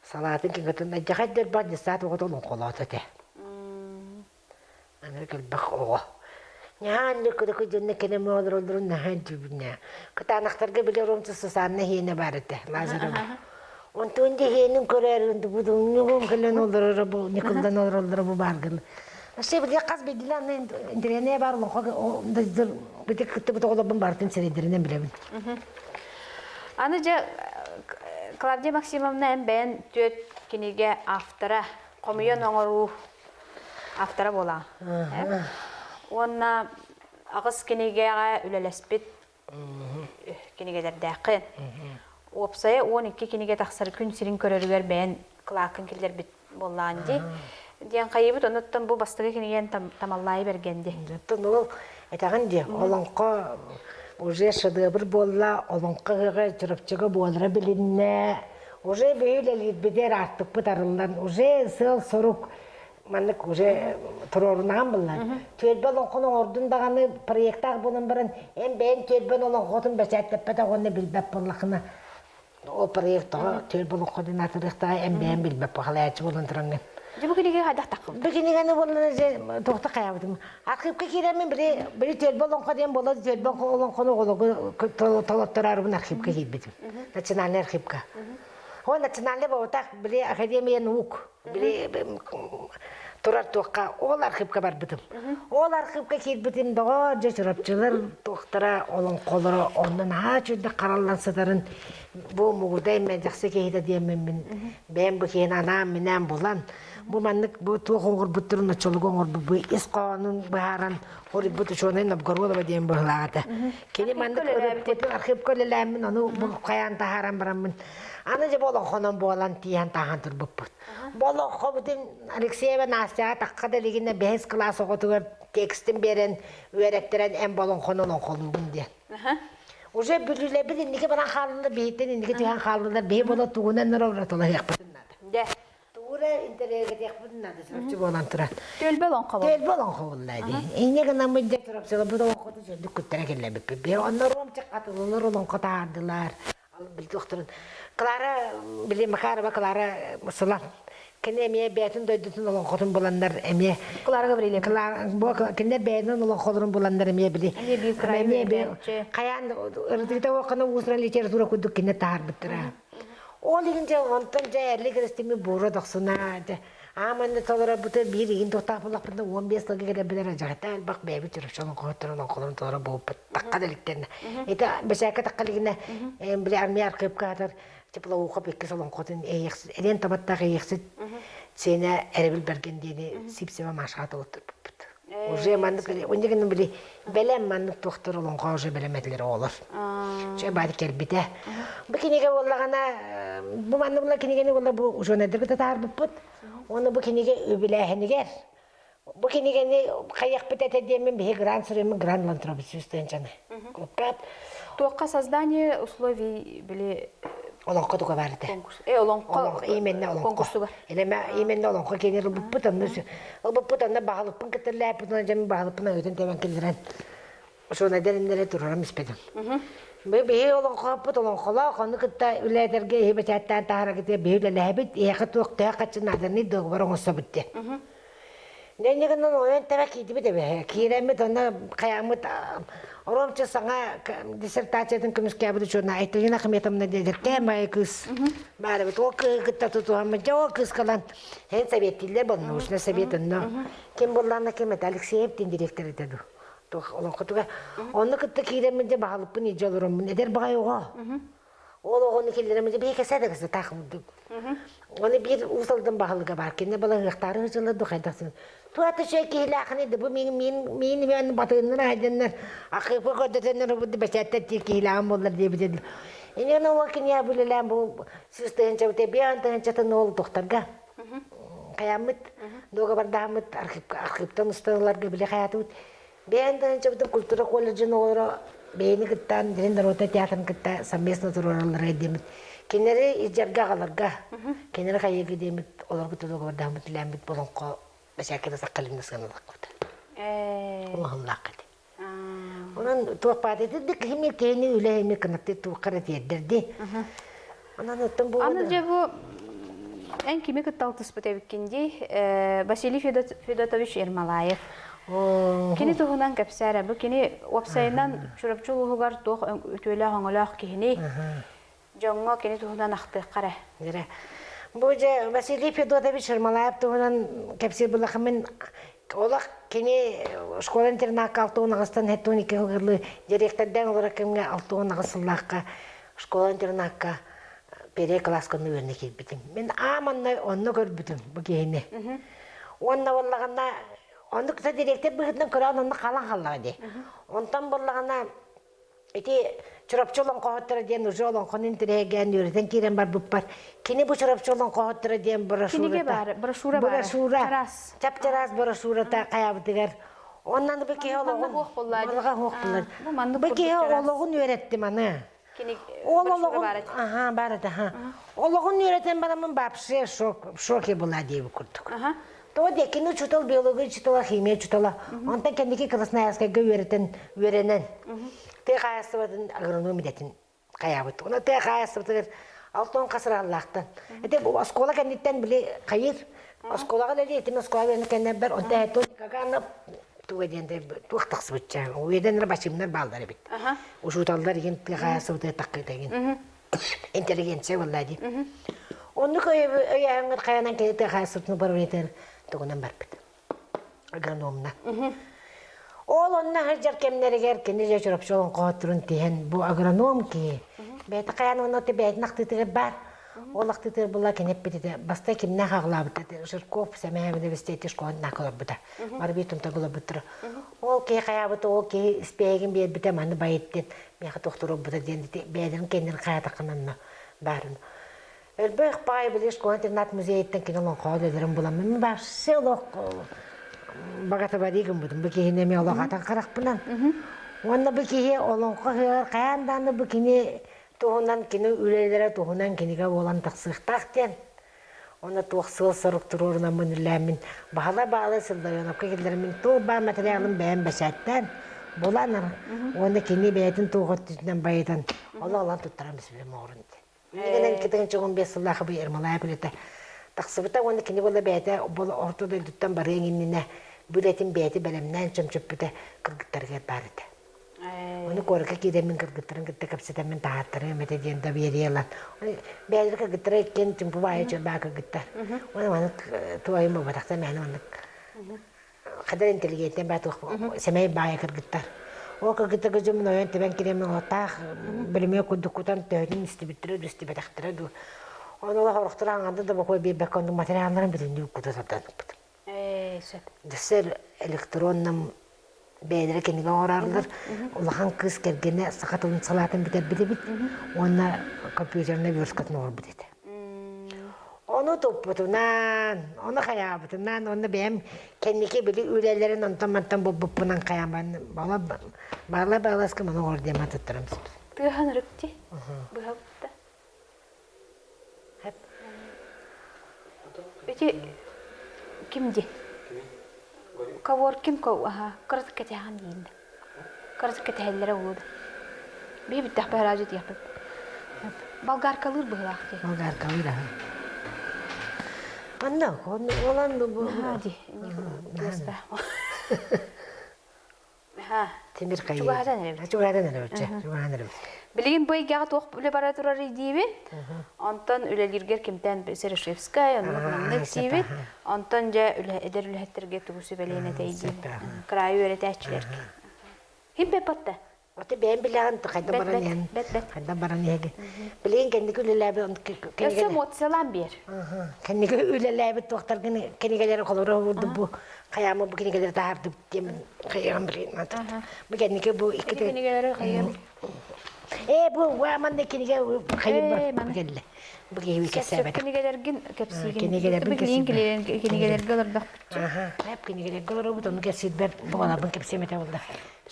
Салаатын киҥэтин алдьархай да элбэх десант оҕото олоҥхолоото этэ. Аны элбэх оҕо. Наһаа кыракый дьонно кэлэн олороллорун наһаа дьүбүнэ. Кытаанахтарга били оромчу Сусанна иһиэнэ баар этэ, Лазарова. Онтон дьэ иһиэнин көрөөрүн будуҥнугум кэлэн олороро бу Николдан олороллоро бу бааргын. Вообще били хас биирдилэ аны интэриэнэ баар олоҥхо бити кыттыбыт оҕолорбун барытын сирэйдэринэн билэбин. Аны дьэ Клавдия Максимовна эн бэйэн түөрт кинигэ автора, хомуйан оҥоруу. Автора буолаҕын. Уонна аҕыс кинигэҕэ үлэлэспит кинигэлэрдээххин. Уопсайа 12 кинигэ тахсар күн сирин көрөрүгэр бэйэн кылааккын киллэрбит буоллаҕын дии. Диэн хайыыбыт, онуттан бу бастакы кинигэн Тамаллаайы бэргэн дии. Оттон ол этэҕин дии, олоҥхо уже шедевр буолла, олоҥхо ыһыаҕа Чурапчыга буолара билиннэ. Уже биһи үлэлиирбитигэр аартыкпыт арыллан, уже сыал-сорук маннык уже туруорунаан буллар. Түөлбэ олоҥхону оҥордун даҕаны проектаах буолан баран, эн бэйэҥ түөлбэн олоҥхотун бэчээттэппэтэх уонна билбэт буоллаххына, ол проект тоҕо түөлбэ олоҥхотун атырыахтаах эн бэйэҥ билбэт баҕалааччы буолан тураҥҥын. Дьэ бу кинигэ хайдах таххыбыт? Бу кинигэни буоллана дьэ туохта хайаабытым. Архивка киирэммин били били түөлбэ олоҥхо диэн буолар түөлбэ олоҥхону оҕолорго толоттораарбын архивка киирбитим. Национальный архивка. Ол национальный буолбатах били Академия наук били турар туохха ол архивка барбытым. Ол архивка киирбитим доҕоор дьэ чурапчылар туохтара олоҥхолоро онно наһаа үчүгдүк хараллан сытарын бу Мугудай мэлдьэхси киһитэ диэммин мин бэйэм бу киһини анаан-минээн булан бу маннык бу туох оҥорбуттарын оччолугу оҥорбут бу ис хоһоонун быһааран хоруйбут учуонай Новгородова диэн быһылаах этэ. Кини маннык ырыппытын архивка үлэлээммин ону бу хайаан таһааран бараммын аны дьэ бу олоҥхонон буолан тииһэн тааһан турбуппут. Бу олоҥхобутун Алексеева Настяҕа тахха да илигинэ бэһис кылаас оҕотугар текстин биэрэн үөрэттэрэн эн бу олоҥхону олоҥхолуугун диэн. Уже бүлүүлэрбит инники баран хааллылар, биһиттэн инники түһэн хааллылар, биһи буола тугунан эрэ уратылаһыахпытын наада. Дьэ. Тугу эрэ интэриэһиргэтиэхпитин наада, чурапчы буолан туран. Түөлбэ олоҥхо буолла. Түөлбэ олоҥхо буолла дии. Инньэ гынаммыт дьэ чурапчыларбыт олоҥхотун сөрдүк күттэрэ киллэрбиппит. Биһи онно Ромчик хатылылар олоҥхо таһаардылар. Билдохторун. Клара, били Макарова Клара Сылан кини эмиэ бэйэтин дойдутун олоҥхотун буланнар эмиэ Клара Гаврильевна. Клара бу кинилэр бэйэтин олоҥхолорун буланнар эмиэ били Эмиэ биир кыраайы эмиэ би үөрэтээччи. хайаан ырытыыта уоххана уусуран литература курдук кинини таһаарбыттара. Ол иһин дьэ онтон дьэ эрли киристими буура дохсуна дьэ ааманны толорорбута биир игин туохтаах буллахпытына 15 сылга кэлэрбитэр адьаҕата элбэх бэйэбит чурапчы олоҥхоһуттарын олоҥхолорун толоро буолбут тахха да иликтэннэ. Ити бэсээккэ тахха илигинэ били армия архыыпка атар Теплоухов иккис олоҥхотун эйиэхсит эриэн табаттаах эйиэхсит сиэнэ Эрэбил Бэргэн диэни Сипсева Машаҕа толотторбуппут. Уже маннык оннигин били бэлэм маннык туохтар олоҥхо уже бэлэм этилэр оҕолор. Чэ баары кэлбитэ. Бу кинигэ буоллаҕына бу маннык була кинигэни буолла бу учуонайдарга татаарбыппыт. Уонна бу кинигэ үбүлээһинигэр Бу кинигэни хайыахпыт этэ диэммин биһи грант суруйаммын грант ылан турабыт 100 тыһыынчаны. Клубкаат. Туохха создание условий били Олоҥхо туга баар этэ. конкурс. Э, олоҥхо именно олоҥхо. конкурсугар. Илэмэ именно олоҥхо киэнэр ылбыппыт онно ылбыппыт онно баһылыкпын кытта лээппит онно дьэ баһылыкпын өйүтэн тэбэн киллэрэн Ошонайдар иннэрэ турарым испэтим. Бу биһи олоҥхоппут олоҥхолоох, ону кытта үлээтэргэ иһи бэчээттээн таһаараргытыгар биһи үлэлэһэбит, эһиэхэ туох төһө хаччы нааданый договор оҥостобут диэн. Дьэ гынан ойон тэбэ киирдибит эбэһэ. Киирэммит онно хайааммыт оромчу саҥа диссертациятын көмүскээбит учуонай Айталина Ахметовна диэдэркээн баайы кыыс баар эбит. Ол кыыһы кытта тутуһаммыт дьэ ол кыыс кэлэн һэн советтииллэр буолла, научный совет онно. Ким буоллаҕына ким это Алексеев диэн директор этэ дуу. Туох олоҥхотугар онно кытта киирэммин дьэ баһылыкпын илдьэ олороммун эдэр баҕайы оҕо. Ол оҕону киллэрэммин дьэ биһи кэсэ да кэсэ таах Оны биир Уус Алдан баһылыга баар кинини балаһыахтаары сылдьаллар ду хайдах Туата үчүгэй киһилээхини да бу миин миин миин миин батыыннар айданнар акыпы көрдөтөннөр бу бэчээттэр тиир киһилээҕин буоллар диэбит Инен ол киниэ бүлэлээн бу 100 тыһыынча 5 тыһыынчатын ол тохтарга хайааммыт дуогабардааммыт архивтан усталарга били хайаатыбыт бэйэн тыһыынчабытын культура колледжын оҕолоро бэйэни кыттаан Дирин народнай театрын кытта совместно туруораллара диэммит кинилэри илдьэргэ аҕаларга кинилэри хайыыга диэммит олорго дуогабардааммыт үлээммит болоҥхо бэчээккэ да саккалыҥна сыаналаахпыт оҥоһуллаах этэ Онон туох баар итирдик киһи киһини үлэ ими кынатты туохха эрэ тиэрдэрди. Онон оттон бу Аны дьэ бу эн кими кытта алтыспыт эбиккин дии Василий Федотович Ермолаев. Кини туһунан кэпсээрэ. Бу кини уопсайынан Чурапчы улууһугар туох үтүөлээх өҥөлөөх киһиний? Дьоҥҥо кини туһунан ахтыахха эрэ. Дьэрэ. Бу дьэ Василий Федотович Ермолаев туһунан кэпсиир буллахым олох кини школа-интернакка 68-тан 72 сылгылыы дириэктэрдээн олорор кэмҥэ 68 сыллаахха школа-интернакка первый класска үөрэнэ киирбитим. Мин аам онно онно көрбүтүм бу киһини. Уонна буоллаҕына оннук да дириэктэр быһыытынан көрөн онно халан халлаҕа дии. Онтон буоллаҕына ити Чурапчы олоҥхоһуттара диэн уже олоҥхону интэриэһиргээн үөрэтэн киирэн барбыппар кини бу Чурапчы олоҥхоһуттара диэн Кинигэ брошюрата баар, брошюра баара. брошюра Чараас. чап-чараас брошюрата хайабытыгар оннан бу киһи Манна олоҕун хуох буоллаа дии. малга хуох булар Бу маннык бу курдук киһи чараас. олоҕун үөрэттим аны Кини ол брошюра олоҕун баар этэ. аха баар этэ аха олоҕун үөрэтэн бараммын вообще шок в шоке была диэбит курдук Аха. Тоҕо диэ кини учуутал биология учуутала химия учуутала онтон кэнники Красноярскайга үөрэтэн үөрэнэн тыа хаһаайыстыбатын агроном идэтин хайаабыт. Уна тыа хаһаайыстыбатыгар алтон хас ырааллаахтан. Ити оскуола кэнниттэн били хайыр оскуолаҕа үлэлии этим оскуола үөрэнэ кэннэрбэр онтон этон Гаганов туга диэн туох тахсыбытча уйадан эрэ бачыымнар бааллар эбит. Учууталлар игин тыа хаһаайыстыбатыгар таккыта игин. Интеллигенция буолла дии. Оннук өйөөһүҥҥүт хайанан кини тыа хаһаайыстыбатын управлениетыгар тугунан барбыт. Агрономна. Ол онно сылдьар кэмнэригэр кини дьэ Чурапчы олоҥхоһотторун тиһэн бу агроном киһи бэйэтэ хайаан уонна бэйэтин ахтыытыгар баар. Ол ахтыытыгар була кини эппит этэ баста кимнээх аҕалаабыт этэ Жирков Сэмэһэбинэбис эти школатын олорбута. Бары биир тумтан олорбуттара. Ол киһи хайаабыта ол киһи испээгин биэрбитэ маны байыт диэн миэхэ туох туруорбута диэн бэйэлэрин кэннин хайатаххына баарын. Элбэх баай били школа интернат музейыттан кини олоҥхоҕо үлэлэрин буламмын мин вообще олох богатыбарыы гыммытым бу киһини эмиэ олох атан харахпынан. Уонна бу киһи олоҥхо ыһыаҕар хайаан даҕаны бу кини туһунан кини үлэлэрэ туһунан кинигэ буолан тахсыахтаах диэн Уонна туох сыал-сорук туруорунаммын үлэлээммин баһыла-баалы Сылдайоновка киллэрэммин туох баар материалын бэйэм бэчээттээн булан уонна кини бэйэтин туох өттүнэн байытан олох ылан туттаран бисибилим оҕорун Иннигинэн 2015 сыллаахы бу Ермолаев үлэтэ тахсыбыта уонна кини буола бэйэтэ орто дойдуттан барыан иннинэ бу үлэтин бэйэтэ бэлэмнээн чөмчөппүтэ кыргыттарыгар баар этэ. Ону куоракка киирэммин кыргыттарын кытта кэпсэтэммин таһааттарыам этэ диэн доверие ылан. Бэйэлэрэ кыргыттара иккиэн чуҥпу баайа чөрбаа кыргыттар. Уонна маннык туойум буолбатахтар мээнэ маннык хадar интеллигентен баа туох сэмэй баайа кыргыттар. Ол кыргыттарга дьоммун ойон тэбэн киирэммин отаах бөлүмүө курдук кутан төһөтүн истибиттэрэ дуу истибэтэхтэрэ дуу. Ону олох орохторо аҥарда да бокуой биэрбэккэ оннук материалларын бүтүннүү кута сатаан ыппытым. Ээ, сөп. Дөссөр электронном бэйэлэрэ кинигэ оҥорорулар. Улахан кыыс кэргэнэ саха тылын салаатын бүтэрбит эбит уонна компьютернай версткатын оҥорбут этэ. Ону туппутунан, ону хайаабытынан, онно бэйэм кэнники били үлэлэрин онтон-мантан булбуппунан хайаабан бала бала баласка маны оҥор диэн туттарам Тыаһан ырыкти. Быһабытта. Ити ким ди? Коворкин аха кыратык кэтэһэҕин дииннэ. Кыратык кэтэһэллэрэ буолуо да. Биһи бүттэхпэ араадьы диэхпит. Болгаркалыыр быһыылаах дии. Болгаркалыыр аха. Анна, олан бу Наһаа ди. Туоста. Тимир хайыы. Чугаһатан эрэбит. Чугаһатан эрэбит, чугаһатан эрэбит. Билигин бу эйгэҕэ туох үлэ бара турар диибин. Онтон үлэлииргэр кимтэн Серошевскай, оннук маннык диибит. Онтон дьэ эдэр үлэһиттэргэ тугу сүбэлиэн этэй диин. Кыраайы үөрэтээччилэргэ. Хим бэппатта. Оты бэйэм билэҕин хайда баран иһэн. Хайда баран иһэги. Билигин кэнники үлэлээбит Өссө эмоциялаан биэр. Кэнники үлэлээбит туохтаргын кинигэлэри холоро бу хайаама бу кинигэлэри таһаардыбыт диэн хайыам билигин бу кэнники бу икки кинигэлэри хайыам ээ бу манна кинигэ хайыр бу кэллэ бу киһи кэпсээбэт кинигэлэргин кэпсиигин билигин кинигэлэргэ олордохпут эп кинигэлэргэ олоробут ону кэпсиирбэр буолабын кэпсиэм этэ буолла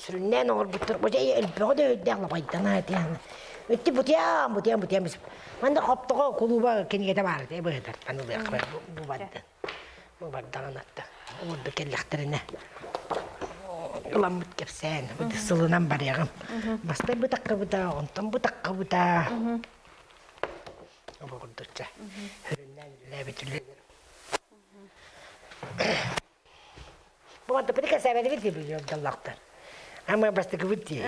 сүрүннээн оҥорбуттар бу дьэ элбэҕи да өйдөөх лапайдана этиэн өттү бутуйаам бутуйаам бутуйаам манна хоптоҕо кулууба кинигэтэ баар этэ быһытар анылыахпар бу бардын Бу бардаҕын атта уурду кэллэхтэринэ ыламмыт кэпсээн сылынан барыаҕым. Бастай бытаххыбыта, онтон бытаххыбыта. Бу курдучча хүрүннээн үлэлээбит үлэлэрим. Бу мантыппыты кэсээбэтибит дии билиэн дьоллоохтор. Ама бастакыбыт дии.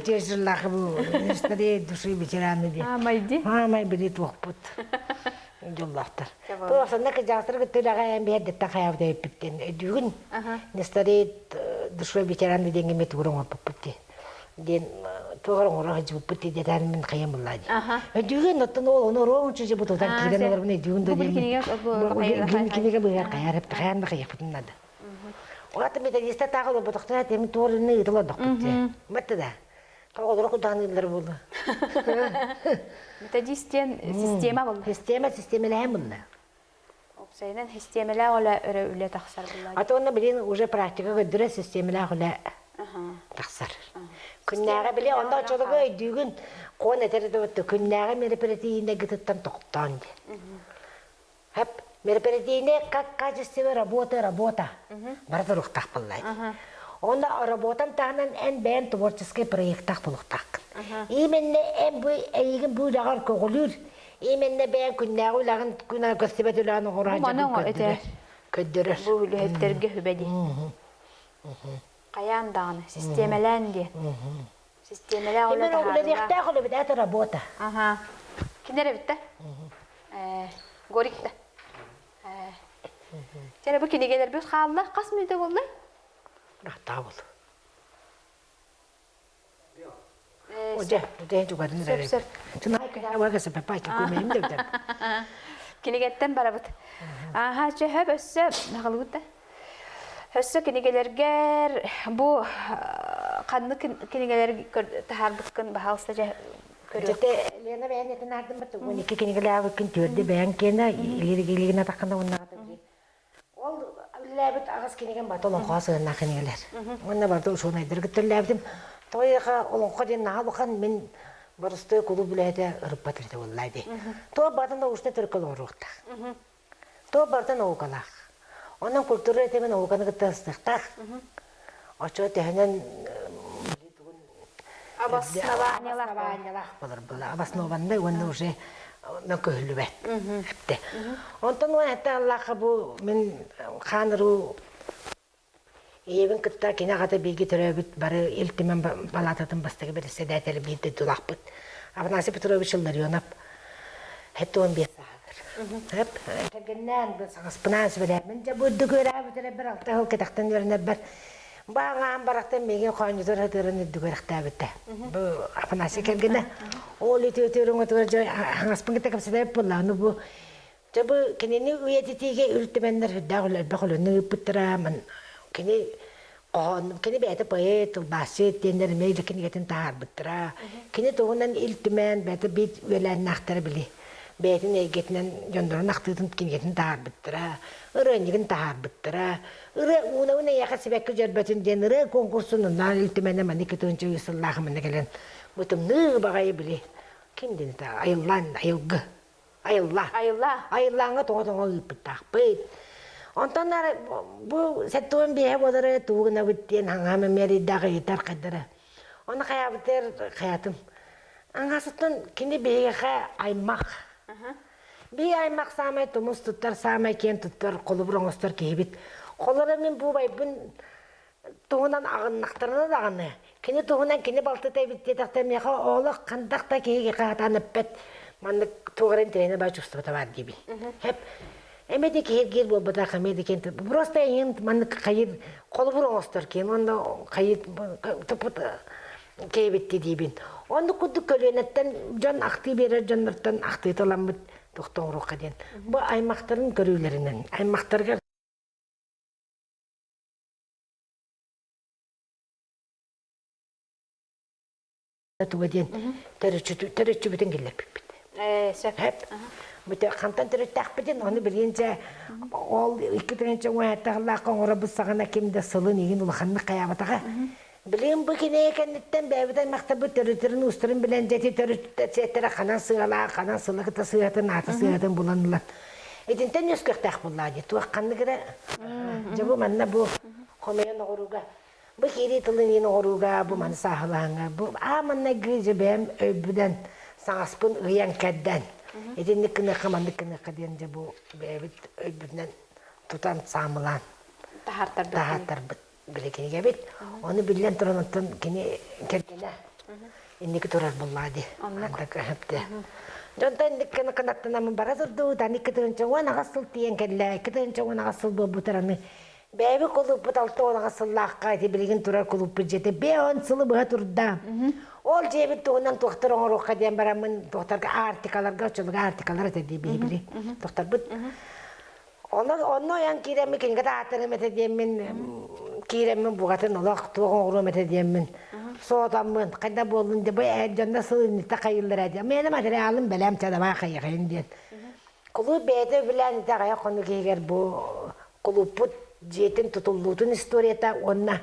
Тиэсиллаахы бу старей души ветераны дии. Аамай Аамай били туохпут дьоллоохтор. Бу сонно кырдьаҕастары кытта үлэҕэ эн биһэрдэттэн хайаабыт эбиппиттэн өйдүүгүн. Не стареет душой ветераны диэҥҥэ эмиэ тугу оҥорбуппут дии. Диэн Туох оҥоро сылдьыбыппыт диэтэн мин хайам буллаа дии. Өйдүүгүн оттон ол ону оруон чүчү бу тутан киирэн олорбун өйдүүгүн да диэн кинигэ быһар хайар хайаан да хайыахпытын наада. Оҕата методиста таах олорботохтуна теми туорунна ыытыл олордохпут дии. Батта да. Оҕолоро куданыыллар буолла. Методист диэн система буолла. Система системэлэһэн булла. Уопсайынан систиэмэлээх үлэ өрө үлэ тахсар булла. А то онно билин уже практика көрдөрөр систиэмэлээх үлэ тахсар. Күннээҕи били онно оччолорго өйдүүгүн куон этэр да күннээҕи мероприятиене гытыттан тохтоон диэн. Хэп мероприятиене как качество работы работа бара туруохтаах буолла. Онно работан таһынан эн бэйэн творческий проектаах буолуохтааххын. Именно эн бу эйигин бу үлэҕэр көҕүлүүр Именно бэйэҥ күннээҕи үлэҕин күн аайы көстүбэт үлэҕин оҥоро Бу маны сылдьабын этэ. көрдөрөр. Көрдөрөр. Бу үлэһиттэргэ сүбэ дии. Хайаан даҕаны систиэмэлээн диэн. Систиэмэлээх үлэ Именно таһаарыылаах. үлэлиэхтээх үлэбит это работа. Аха. Кинер эбит да? Э, Горик да? Э. Чэ, бу кинигэлэрбит хаалла. Хас мүнүүтэ буолла? Рахтаабыл. Дьэ, дьэ, Сөп, сөп. Кинигэттэн барабыт. Ааха, чэ, хөп өссө наҕалыбыт да. Өссө кинигэлэргэр бу ханнык кинигэлэр таһаарбыккын баһаалыста дьэ көрүөх. Лена бэйэн этин аардым бат 12 кинигэлээбиккин түөрдэ бэйэн киэнэ илииригилигин атаххына уоннаҕата Ол үлэлээбит аҕыс кинигэм барыта олоҥхоҕо сыһыаннаах кинигэлэр. Уонна барыта учуонайдары кытта үлэлээбитим. Тоҕо диэхэ олоҥхо диэн наһаа улахан мин боростуой кулууп үлэһитэ ырыппат үлэтэ буолла дии. Туох барыта научнай төрүккэ олоруохтаах. Туох барыта наукалаах. Онон культура этэмин науканы кытта ыстыахтаах. Оччо төһөнөн Обоснованиелаах болар была обоснованный уонна уже мөкөһүлүбэт. Онтон уон Аллаха бу мин хааныруу ийэбин кытта кини аҕата бииргэ төрөөбүт бары Ил Түмэн балаататын бастакы бэрэссэдээтэлэ биир дойдулаахпыт Афанасий Петрович Илларионов 75 сааһыгар. Кэргэннээн саҥаспынаан сүбэлээммин дьэ бу үрдүк үөрээбит эрэ алта сыл кэтэхтэн үөрэнэрбэр Бааҥаан барахтан миигин хоонньутар сытыырын үрдүгэр эрэхтээбитэ. Бу Афанасий кэргэнэ. Ол үтүө өҥөтүгэр дьэ хаҥаспын кытта кэпсэтээбит буолла. Аны бу дьэ бу кинини үйэтитиигэ үл түмэннэр сүрдээх элбэх үлэни ыыппыттара. Кини хоһоон кини бэйэтэ поэт, тылбаасчыт диэннэр эмиэ илэ кинигэтин таһаарбыттара. Кини туһунан Ил Түмэн бэйэтэ биир үөлээннээхтэрэ били бэйэтин эйгэтинэн дьоннорун ахтыытын кинигэтин таһаарбыттара, ырыанньыгын таһаарбыттара. Ырыа уунабын эйиэхэ сибэкки дьөрбөтүн диэн ырыа конкурсун онноор Ил Түмэнэ маннык кытыынча үс сыллаах манна кэлэн бу тымныы баҕайы били ким диэн это айыллаан айылгы айылла Айылла. айыллааҥҥа тоҥо-тоҥо ыыппыттаахпыт. Онтон бу 75-э буолары тугу гынабыт диэн хаҥаам эмиэ эрийдээх ыйытар хайдара. Оны хайаабытыгар хайатым. Аҥаасыттан кини биһиэхэ аймах. Биһи аймах саамай тумус туттар, саамай киэн туттар, холобур оҥостор киһибит. Холоро мин бу убайбын туһунан аҕыннахтарына даҕаны, кини туһунан кини балтыта эбит диэтэхтэ миэхэ олох хандах да киһигэ хаатаан эппэт маннык туох эрэ интэриэһинэ баар чувствота баар диибин. Хэп эмиэ да киһиргиир буолбатах, эмиэ да киэн просто эйигин маннык хайыр холобур оҥостор киэн уонна хайыр туппут киһибитти диибин. Оннук курдук көлүөнэттэн дьон ахтыы биэрэр дьоннортон ахтыы ыламмыт тохтоҥуруохха диэн. Бу аймахтарын көрүүлэринэн, аймахтарыгар туга диэн төрүччүбүтүн киллэрбиппит. Сөп. Бүтэ хантан төрүттээхпитин, ону билигин дьэ ол 2 тыһыынча оҥоробут саҕана ким да сылын игин улаханнык хайаабатаҕа. Билигин бу кинигэ кэнниттэн бэйэбит аймахтарбыт төрүттэрин уустарын билэн дьэ ити төрүттэр ханан сыалаах, ханан сыла кыта сыатын, аата сыатын булан ылан. Итинтэн үөскүөхтээх буоллаа дии. Туох ханнык эрэ дьэ бу манна бу хомуйан оҕорууга бу киирии тылын иин оҕорууга бу маны сааһылааҥҥа бу аа маннайгы дьэ бэйэм өйбүнэн саҥаспын ыйан кэрдэн итинник гыныахха маннык гыныахха диэн дьэ бу бэйэбит өйбүтүнэн тутан саамылаан таһаартарбыт таһаартарбыт били кинигэбит. Ону биллэн туран оттон кини кэргэнэ инники турар буоллаа дии. Дьонтон инниккини кынаттанаммын бара турдубут, аны 2018 сыл тиийэн кэллэ, 2018 сыл буолбутар аны. Бэйэбит кулууппут 68 сыллаахха ити билигин турар кулууппут дьиэтэ 50 сылы быһа турда. Ол дьиэбит туһунан туохтар оҥоруохха диэн бараммын туохтарга артикаларга оччолорго артикалар этэ дии биһи туохтарбыт. Онно онно ойон киирэммин кинигэ тааттарым этэ диэммин киирэммин бугатын олох туох оҥоруом этэ диэммин соотаммын хайда буоллун дии бу дьонно сыл инниттэ хайыыллара диэн миэнэ материалым бэлэм чэ давай хайыхайын диэн кулууп бэйэтэ үбүлээн ити аҕыйах хонук иһигэр бу кулууппут дьиэтин тутуллуутун историята уонна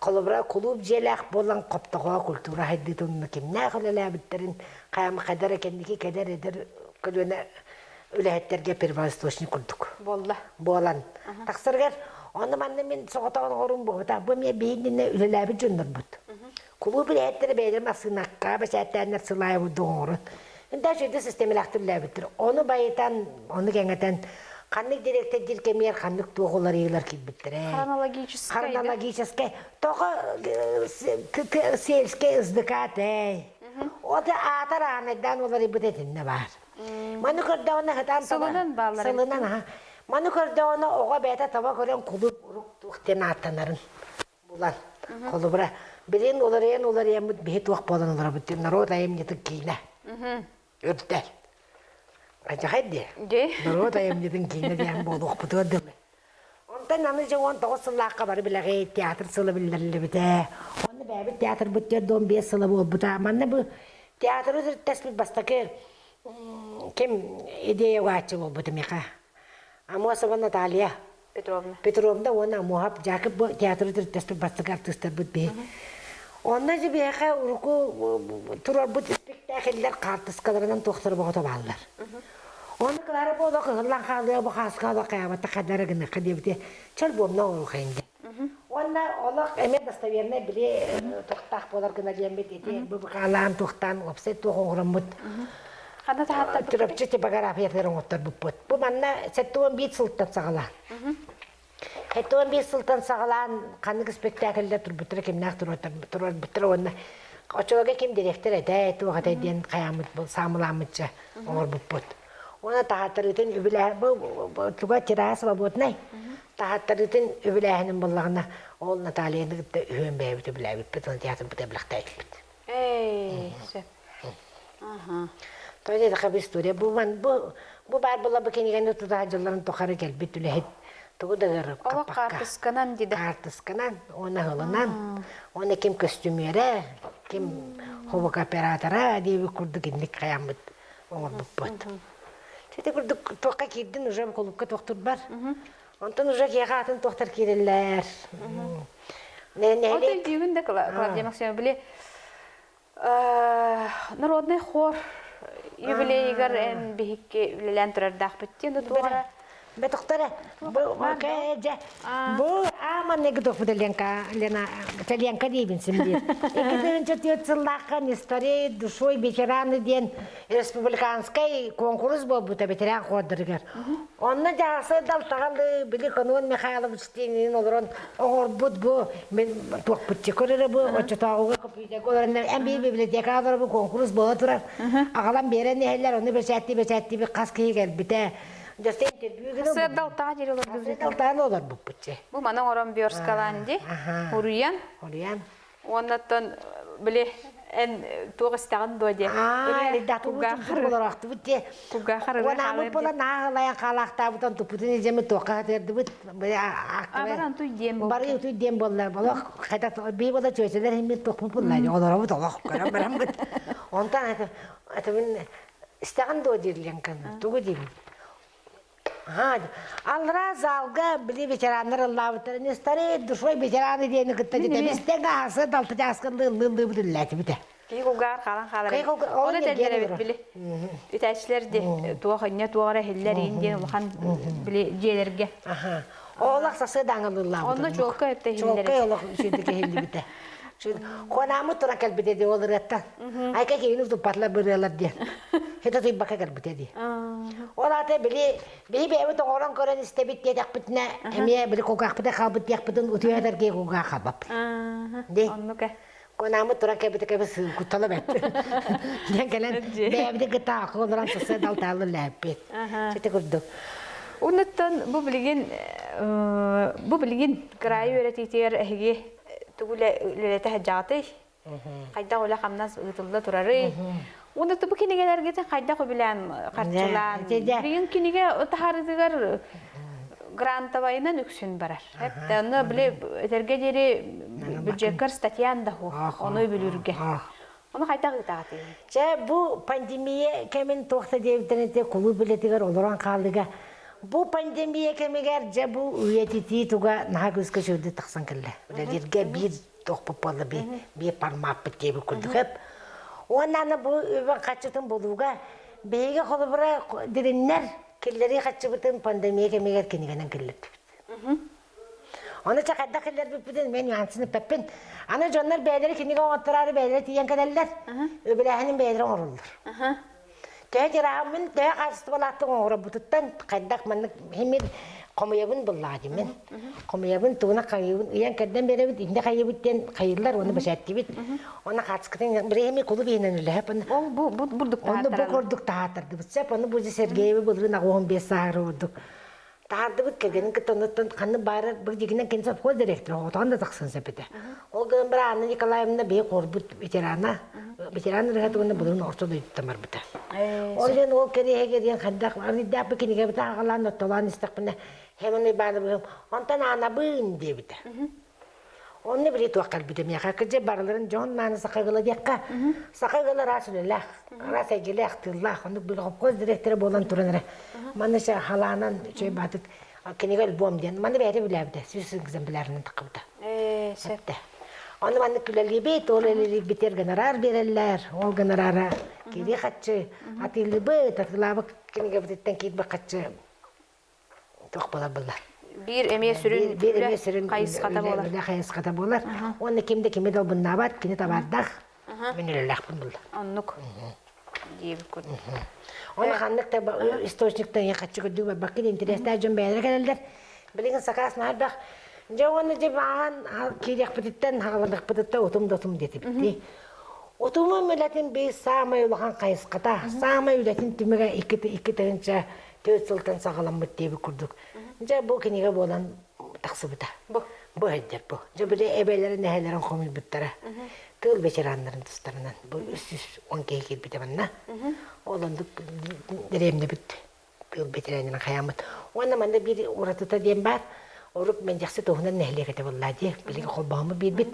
холобура кулууп дьиэлээх буолан хоптоҕо культура сайдыытын онно кимнээх үлэлээбиттэрин хайам хайдар кэнники кэлэр эдэр көлүөнэ үлэһиттэргэ первоисточник курдук буолла буолан тахсарыгар онно манна мин соҕотоҕун оҕорум буолбатах бу эмиэ биһигиннэ үлэлээбит дьоннорбут кулууп үлэһиттэрэ бэйэлэрин массыынакка бэчээттээннэр сылаайбыт оҥорон даже ити системэлээхтик үлэлээбиттэр ону байытан ону кэҥэтэн ханнык дириэктэрдиир кэмигэр ханнык туох уларыйыылар киирбиттэрэ хронологическай хронологическай тоҕо сельскэй СДК-тэй Ота аатар аанайдаан уларыйбыт этиннэ баар. Маны көрдөҕүнэ сытан Сылынан бааллар. Сылынан аха. Маны көрдөҕүнэ оҕо бэйэтэ таба көрөн кулууп урук туох диэн ааттанарын булан. Холобура, билин уларыйан уларыйаммыт биһи туох буолан олоробут диэн норуот айымньытын киинэ. Үрдэл. Адьахай диэ. Норуот айымньытын киинэ диэн буолуохпутугар дылы. Онтон аны дьэ 19 сыллаахха бары билэҕит, театр сыла биллэриллибитэ. Онно бэйэбит театрбыт 45 сыла буолбута. Манна бу театры төрүттэспит бастакы ким идея угааччы буолбута миэхэ. Амосова Наталья Петровна. Петровна уонна Амуһап Дьаакып бу театры төрүттэспит бастакы артыыстарбыт биһи. Онно дьэ биһиэхэ уруку турарбыт испиктээкиллэр хаартыскаларынан туохтара боҕото бааллар. Ону Клара буола кыһыллан хаалыа бу хааска олох хайаабата хадара гыныахха диэбитэ чөл буомна оҥоруохайын диэн. Уонна олох эмиэ достовернай били туохтаах буолар гына диэммит ити бу быкаалаан туохтаан уопсай туох оҥороммут Ханна таһааттарбыт? Чурапчы типографиятыгар оҥотторбуппут. Бу манна 75 сылтан саҕалаан. 75 сылтан саҕалаан ханнык спектакльлэр турбуттара кимнээх турарбыттара уонна оччолорго ким дириэктэр этэ туох этэ диэн хайааммыт саамылааммытча оҥорбуппут. Уонна таһааттарыытын үбүлээ бу туга тираа свободнай таһааттарыытын үбүлээһинин буллаҕына ол Натальяны кытта үһүөн бэйэбит үбүлээбиппит уонна театрбыт эбилэхтээбиппит. Эй, сөп. Аха. То диэтэххэ бу история бу ман бу бу баар була бу кинигэни тута дьылларын тухары кэлбит үлэһит тугу да Олох ыарырҕаппакка хаартысканан диде. хаартысканан уонна ыһылынан уонна ким көстүмүөрэ ким хобокооператора диэбит курдук инник хайаммыт оҥорбуппут. Ити курдук туохха киирдин уже кулукка туохтурбар. Онтон уже киэхэ атын туохтар киирэллэр. Ол өйдүүгүн да Клавдия Максимовна били народный хор юбилейыгар эн биһикки үлэлээн турардаахпыт диэн туора Бетохтара бу дьэ бу ааман гдофуда Ленка Лена Ленка диибин син биир. 2004 сыллаахха не стареет душой ветераны диэн республиканскай куонкурус буолбута ветеран хордарыгар. Онно дьаасы далтаҕалы били Конон Михайлович диэнин олорон оҥорбут бу мин туохпутча көрөрө бу оччотооҕуга компьютерга олорон эн биир библиотекаҕа олорор бу куонкурус буола турар аҕалан биэрэн иһэллэр ону бэчээттии бэчээттии хас киһи кэлбитэ дьэ интервью гына Сыардалтаҕа диэри олордубут Сыардалтаҕа олорбуппут Бу маны оҥорон верскалаан ди уруйан Уруйан Уоннаттан били эн туох истэҕин дуо диэ. Кулгаахтыбыт диэ. Уонаамыт буолан ааҕылайан хаалаахтаабытан туппутун илдьэммит туохха хатырдыбыт. Абаран туй диэн буолла. Бары туй диэн буолла. Олох хайда бии буола чүөчэлэр иһиммит туохпут булла. Олоробут олох көрөн бараммыт. Онтон этибин истэҕин дуо диир Ленканы. Тугу диибин? Аллараа залга били ветераннар ыллаабыттара не стареет душой ветераны диэни кытта дьэ гаасы далта чааскынды ыллыы-ыллыыбыт үллээтибитэ. Киһи кулгаар хаалан хаалар. Оны тэллэрэбит били. Үтээччилэр ди туох инне туох эрэ иһиллэр иин диэн улахан били дьиэлэргэ. Олох сасы даҥалыыллаабыт. Онно чуолкай өттө иһиллэр. Чуолкай олох үчүгдүк иһиллибитэ. Хуанаамыт туран кэлбитэ дии ол ырыаттан. Айка киһини туппатылар бырыалар диэн. Хета тыйбакка кэлбитэ дии. Ол аата били биһи бэйэбит оҥорон көрөн истэбит диэтэхпитинэ эмиэ били кулгаахпыта хаалбыт диэхпитин утуйа киһи кулгаах хаалбаппыт. Ди. Оннук э. Хуанаамыт туран кэлбитэ кэбис куттала бэт. Диэн кэлэн бэйэбити кытта олорон сысса далтааллы лээппит. Сити курдук. Унуттан бу билигин. Бу билигин кыраайы үөрэтиитигэр эһиги тугу үлэлэтэ сылдьаҕытый? Хайдах үлэ-хамнас ыытылла турарый? Уонна бу кинигэлэргитин хайдах үбүлээн харчылаан? Билигин кинигэ таһаарыытыгар грантовайынан үксүн барар. Онно били этэргэ диэри бюджеккар статьян да суох, ону үбүлүүргэ. Ону хайдах ыытаҕытый? Чэ, бу пандемия кэмин туох да диэбиттэрин ити кулууп үлэтигэр олорон хаалыыга бу пандемия кэмигэр дьэ бу үйэтитии туга наһаа күүскэ үчүгэйдик тахсан кэллэ. Үлэлииргэ биир туохпут буолла биир биир пармааппыт диэбит курдук эп. Уонна аны бу үбүн хаччытын булууга биһиги холобура дириннэр киллэрии хаччыбытын пандемия кэмигэр кинигэнэн киллэрдибит. Ону чэ хайдах киллэрбиппитин мен нюансын ыппаппын. Аны дьоннор бэйэлэрэ кинигэ оҥоттороору бэйэлэрэ тиийэн кэлэллэр. Үбүлээһинин бэйэлэрэ оҥороллор. Төһө тираһыммын, төһө хаачыстыбалаахтык оҥоробутуттан хайдах маннык химир хомуйабын буллаҕа димин. Хомуйабын, тугуна хайыбын, ыйан кэрдэн биэрэбит, инде хайыбыт диэн хайыллар, уонна бэчээттибит. Оны хаацкытын бирэми кулу биһинэн үлэһэп. Ол бу бу бурдук Онну бу курдук таһааттардыбыт. Сеп, ону бу Сергееви былырын агуон бес саары бурдук. Таһаардыбыт кэргэнин кытта оннуттан ханнык баарар бу дьигинэн кини совхоз директора оҕотоҕун да тахсан сөп этэ. Ол гынан баран Анна Николаевна бэйэ корбут ветерана, ветеран ырыһат уонна былырын орто дойдуттан барбыта. Ол иһин ол кэриэһигэр диэн хайдах арыйдаах бу кинигэбит ааҕалаан оттолоон истэхпинэ Хемон Ивановым онтон Аанабыын диэбитэ. Онно били туох кэлбитэ миэхэ кыдьы барыларын дьон мааны саха ыла диэххэ саха ыла араас үлэлээх араас эйгэлээх тыыллаах оннук били холкуос директора буолан туран эрэ манна се халаанан үчүгэй баатык кинигэ альбом диэн манна бэйэтэ билээбитэ сүүс экземплярынан таххыбыта сөптө Ону маннык үлэлиибит, ол үлэлиирбитигэр гонорар биэрэллэр, ол гонорара киирии хаччы атыылыыбыт, атыылаабыт кинигэбититтэн киирбит хаччы туох буолар булла Биир эмиэ сүрүн биир эмиэ сүрүн хайысхата буолар. Үлэ хайысхата буолар. Уонна ким да кими долбуннаабат, кини табаардаах. Мин үлэлээхпин булла. Оннук. Диэбит курдук. Оны ханнык да источниктан я хаччы көрдүү барбаккын интэриэстээх дьон бэйэлэрэ кэлэллэр. Билигин сакаас наардах. Дьэ уонна дьэ бааҕан киириэхпититтэн, хаҕаланыахпытыттан утум да утум диэтибит. Утумум үлэтин биир саамай улахан хайысхата, саамай үлэтин түмүгэ икки тыһыынча түөрт сылтан саҕаламмыт диэбит курдук. Дьэ бу кинигэ буолан тахсыбыта. Бу. Бу сылдьар бу. Дьэ били эбэлэрин эһэлэрин хомуйбуттара. Тыыл ветераннарын тустарынан бу 310 киһи киирбитэ манна. Ол оннук дэриэбинэбит тыыл ветераннарын хайааммыт. Уонна манна биир уратыта диэн баар. Орук Мэндьэхси туһунан нэһилиэк этэ буоллаа дии. Билигин холбоһоммут биирбит.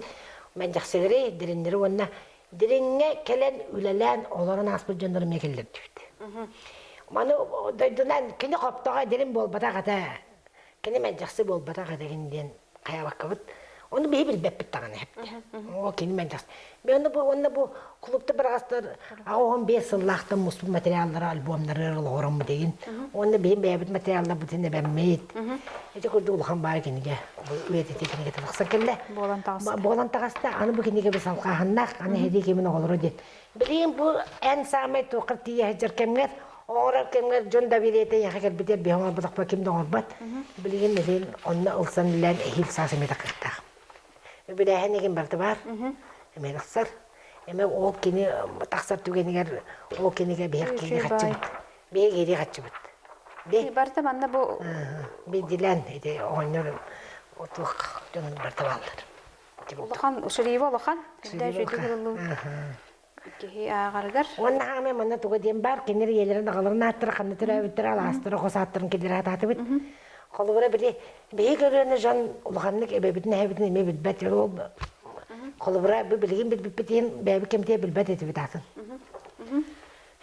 Мэндьэхсилэри, Дириннэри уонна Дириҥҥэ кэлэн үлэлээн олорон ааспыт дьоннору эмиэ киллэрдибит. Маны дойдунан кини хоптоҕо дирин буолбатах этэ, кини мэлдьэхси буолбатах этэ диэн хайаабаккабыт. Ону биһи билбэппит даҕаны эптэ. Оо, кини мэлдьэхси. Уонна бу уонна бу клубта быраҕастар 85 сыллаахтан муспут материаллара альбомнары олоҕороммут игин. Уонна биһи бэйэбит материалларбытын эбэммит. Ити курдук улахан баай кинигэ үйэтитии кинигэтэ тахсан кэллэ. Буолан таҕыста. Буолан таҕыста. Аны бу кинигэ бу салҕааһыннаах, аны һэрии кэмин оҕолоро диэн. Билигин бу эн саамай туоххар тиийэ сылдьар кэмҥэр, оҥорор кэмҥэр дьон довериета эйиэхэ кэлбитигэр биһи оҥорботохпо ким да оҥорбот. Билигин билигин онно ылсан үлээн эһиил саас эмиэ тахсыахтаах. Үбүлээһин игин барыта баар. Эмиэ тахсар. Эмэ ол кини тахсар түгэнигэр ол кинигэ биһиэх киһи хаччыбыт. Биһиги киһи хаччыбыт. Би барыта манна бу бидилэн ити оҕонньор туох дьон барыта бааллар. Улахан шриво улахан. Киһи ааҕарыгар. Уонна хаамай манна туга диэн баар, кинилэр ийэлэрин аҕаларын ааттара ханна төрөөбүттэрэ, алаастара, хос ааттарын кинилэр аатаатыбыт. Холобура били биһи көлүөнэ дьон улаханнык эбэбитин эһэбитин эмиэ билбэт. Ол холобура бу билигин билбиппит иһин бэйэбит кэмтиэ билбэт этибит аатын.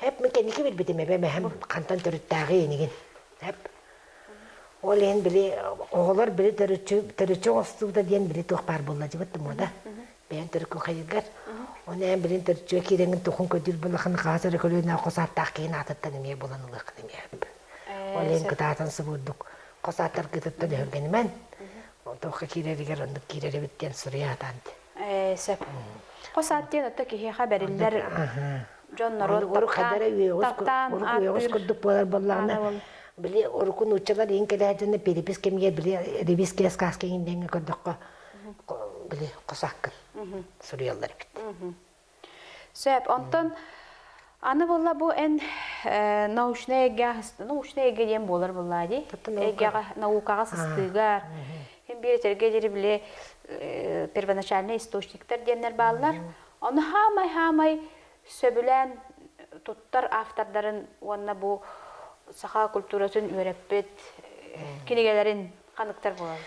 Хэп мин кэнники билбитим эбэм эһэм хантан төрүттээҕий инигин. Хэп Ол иһин били оҕолор били төрүччү төрүччү оҥостубута диэн били туох баар буолла дьыбыт муода. Бэйэн төрүккүн хайыгар. Оны эн билин төрүччүгэ киирэҥин тухун көдүр булахын хаас эрэ көлүөнэ хос ааттаах киһин аатыттан эмиэ булан ылыаххын эмиэ сөп. Ол иһин кытаатан сыбырдык хос ааттаргытыттан өһүргэнимэн. Туохха киирэригэр оннук киирэр эбит диэн суруйа сатаан. Сөп. Хос аат диэн отто киһиэхэ бэриллэр дьон норуот таптаан ааттыыр курдук буолар буоллаҕына били урукку нууччалар иин кэлээдьинэ перепись кэмигэр били ревизская сказка иҥин көрдөххө били хос ааккын суруйаллар эбит. Сөп. Онтон. Аны буолла бу эн научнай эйгэ научнай эйгэ диэн буолар буоллаа дии. Эйгэҕэ наукаҕа сыстыыгар Һин биир этэргэ диэри били первоначальный источниктар диэннэр бааллар. Ону хаамай-хаамай сөбүлээн туттар автордарын уонна бу саха культуратын үөрэппит кинигэлэрин ханыктар буолаллар.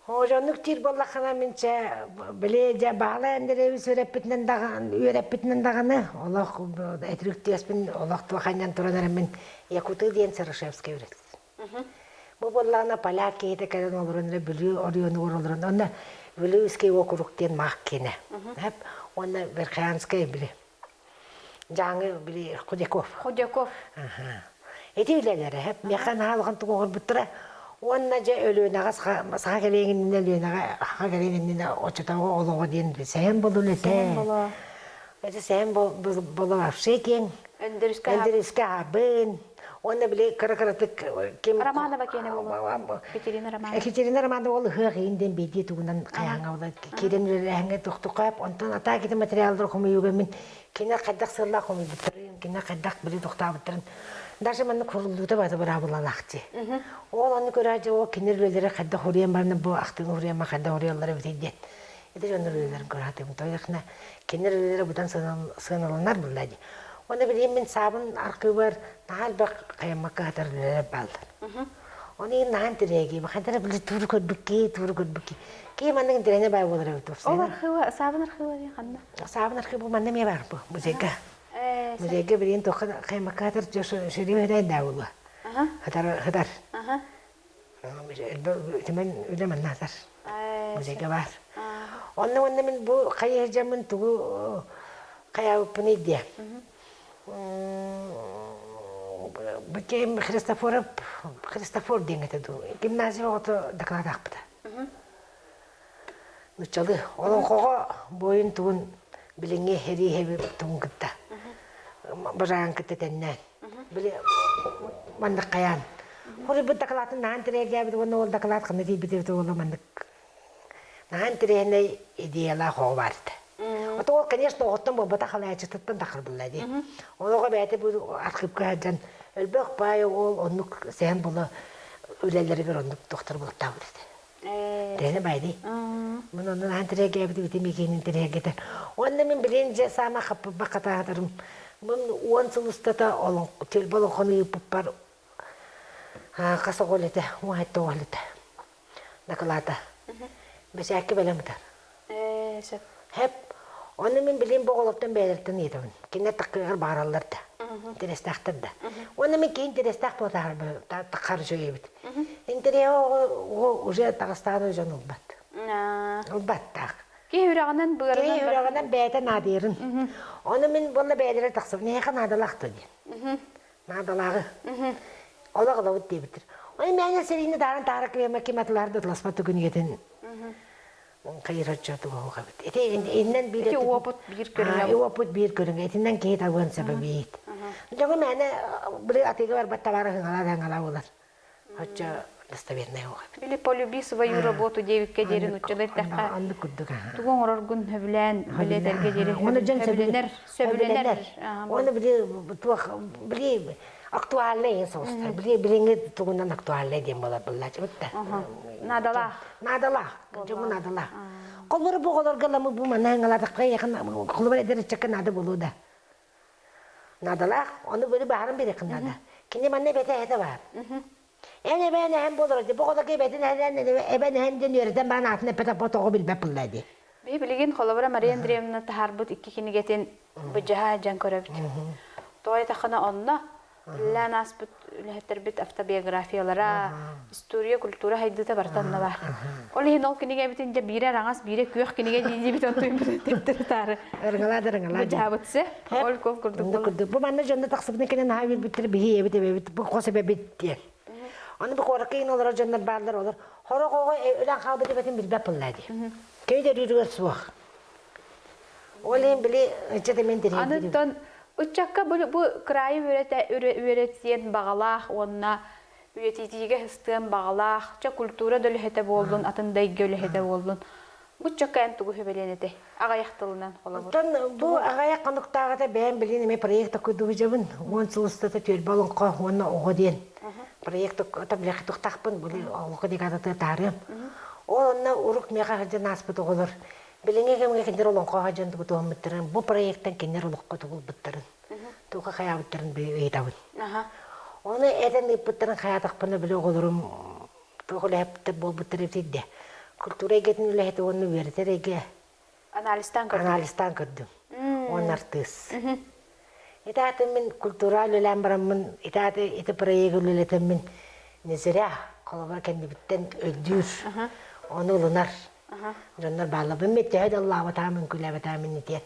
Оннук диир буоллаххына мин чэ били дьэ Баһылай Андреевич үөрэппитинэн даҕаны үөрэппитинэн даҕаны олох этирүктүөспүн олох туоханньан туран эрэммин Якуты диэн Серошевскай үөрэттим. Бу буоллаҕына поляк киһитэ кэлэн олорон эрэ Бүлүү оройуонугар олорон онно Вилюйский округ диэн маах киэнэ. Уонна Верхоянскай били Дьааҥы били Худяков. Худяков. Ити үлэлэрэ хэп миэхэ наһаа улахан тугу оҥорбуттара. Уонна дьэ Өлүөнэҕэ саха кэлиэҥ иннинэ Өлүөнэҕэ саха кэлиэҥ иннинэ оччотооҕу олоҕо диэн сэһэн болун этэ. Сэһэн боло. Ити сэһэн боло вообще киэҥ. Өндөрүскэ Өндөрүскэ аһабын. Уонна били кыра-кыратык ким Романова киэнэ буолуо. Екатерина Романова. Екатерина Романова ол ыһыах иин диэн биирдии тугунан хайаҥа була киирэн үлэлээһиҥҥэ тохтукаап онтон атаа кити материаллары хомуйууга мин кини хайдах сыаллаах хомуйбуттарын кини хайдах били тохтообуттарын даже маннык хуруллуута баата быраабылалаах дии. Ол ону көрөөчү ол кини үлэлэри хайдах уруйан барна бу ахтыын уруйан хайдах уруйаллара эбитий диэн. Ити дьоннор үлэлэрин көрө Тояхна кинилэр үлэлэрэ быдан сыаналанар буолла дии. Уонна билигин мин саабын архыыбар наһаа элбэх хайаммакка сытар үлэлэр бааллар. Оны иин наһаа интэриэһиргиибин. Хайдах эрэ били тууру көрбүккэ, тууру көрбүккэ. Киһи маннык интэриэһинэй баай буолар эбит Ол архыыба, саабын архыыба диэн ханна? Саабын архыыба манна эмиэ баар бу, музейга. Музейга билигин туохха хайаммакка сытар шериф эрэйдээ даа буолуо. Хатар, хатар. Түмэн үлэ манна сытар. Музейга баар. Онно уонна мин бу хайа сылдьаммын тугу хайаабыппыный диэ. Бу ким Христофоров Христофор диэн этэ дуу. Гимназия оҕото доклад аахпыта. Нуччалыы олоҥхоҕо буойун тугун билиҥҥи эрииһэби тугун кытта бажаан кытта тэннээн били маннык хайаан хоруйбут дакылаатын наһаа интэриэһиргээбит уонна ол дакылаат ханна тиийбит эбитэ буолла маннык наһаа интэриэһинэй идеялаах оҕо баар этэ. Ото ол, конечно, оҕоттон буолбатах халааччытыттан тахарбылла дии. Ол оҕо бэйэтэ бу архыыпка сылдьан өлбөх баай ол оннук сэһэн була үлэлэригэр оннук тохтор буолтаабыт этэ. Тэһэ байды. Мин онно наһаа интэриэһиргээбитим ити миигин интэриэһиргэтэр. Уонна мин билин дьэ саама хаппыппа хатаатарым. Мин 10 сыл устата түөлбэ олоҥхону ыыппыппар хас оҕо үлэтэ, 17 оҕо үлэтэ. Дакылаата. Бэсээккэ бэлэм ытар. Сөп. Хэп. Ону мин билин бу оҕолортон бэйэлэриттэн ыйытабын. Кинилэр таккыгар баараллар да. Интэриэстээхтэр да. Уонна мин киһи интэриэстээх буолтаахар таххар үчүгэй эбит. Интэриэһи оҕо уже таҕыстаҕына дьон ылбат. Ылбаттаах. Киһи үрэҕинэн быарынан Киһи үрэҕинэн бэйэтэ наадыйарын. Ону мин буолла бэйэлэрэ тахсыбын. Эһиэхэ наадалаах дуо диэн. Наадалааҕы. Олох ылабыт диэбиттэр. Ой мээнэ сэриини тааран таара киэмэ ким атылаар да тыласпат түгүнүгэтин хайыр оччоту эбит. Ити иннен биир Ити опыт биир көрүҥэ. Опыт биир көрүҥэ. Итиннэн киһи табыан сөбө биит. Дьоҥу мээнэ били атыыга барбат табаары хыҥалаа хыҥалаа буолар. Оччо достовернай оҕо эбит. Били полюби свою работу диэбиккэ диэри нуччалыы эттэххэ Оннук курдук тугу оҥороргун сөбүлээн билэтэргэ диэри сөбүлэнэр сөбүлэнэр. Оны били туох били актуальнай ең соғыстар. Били билиҥҥи тугунан актуальнай диэн буолар быллаачыбыт да. Наадалаах. Наадалаах. Дьоҥҥо наадалаах. Холобура бу оҕолорго ламы бу манна ыңалаатахха якын холобура эдэр ыччакка наада буолуо да. Наадалаах. Ону били баарын бириэххин наада. Кини манна эбэтэ эһэтэ баар. Эн эбээн эһэм буолар дии. Бу оҕолорго эбэтин эһэлээн эбэн эһэм диэн үөрэтэн баран аатын эппэтэх бу тоҕо билбэт буолла дии. Би билигин холобура Мария Андреевна таһаарбыт икки кинигэтин быдьаһа дьан көрөбүт. Тоҕо этаххына онно үлэлээн ааспыт үлэһиттэрбит автобиографиялара, история, культура хайдыыта барыта онно баар. Ол иһин ол кинигэбитин дьэ биирэ араҥас, биирэ күөх кинигэ дии-диибит онтуйбутун төттөрү таары Ырыҥалаа да ырыҥалаа. Быдьаабытсы. Ол кол курдук курдук. Бу манна дьонно тахсыбытын кэннэ наһаа үөрбүттэр биһи эбит эбэбит бу хос эбэбит диэн. Аны бу куоракка иин олорор дьоннор бааллар олор хорох оҕо өлөн хаалбыт эбэтин билбэт буолла дии. Кини өрүүрүгэр суох. Ол иһин били ыччат эмиэн Аны тон ыччакка бу, бу кыраайы үөрэтэ үөрэтиэн баҕалаах уонна үйэтитиигэ сыстыан баҕалаах, чэ культура да үлэһитэ буоллун, атын да эйгэ үлэһитэ буоллун. Бу ыччакка эн тугу сүбэлиэн этэй? Аҕыйах тылынан холобур. Оттон бу аҕыйах хонуктааҕыта бэйэм билин эмиэ проект такуйдубужабын. 10 сыл устата түөлбэ олоҥхо уонна оҕо диэн проект билэхи тухтахпын били олоҥхо декадата таарыам. Ол онно урук миэхэ сылдьан ааспыт оҕолор билиҥҥи кэмҥэ кинилэр олоҥхоҕо дьон тугу туһаммыттарын, бу проектан кинилэр олоххо тугу ылбыттарын, тугу хайаабыттарын ыйытабын. Ону этэн ыыппыттарын хайаатахпына били оҕолорум туох үлэһиттэр буолбуттар эбитий Культура эйгэтин үлэһитэ уонна үөрэтэр эйгэ Анализтаан көрдүм. Анализтаан көрдүм. Уонна артыыс. Ити ааты мин культура үлэлээн бараммын, ити ааты ити проегы үлэлэтэммин не зря холобура кэннибиттэн өйдүүр, ону ылынар дьоннор бааллар. Мин төһө да ыллаабатаам, үҥкүүлээбэтаамын ити.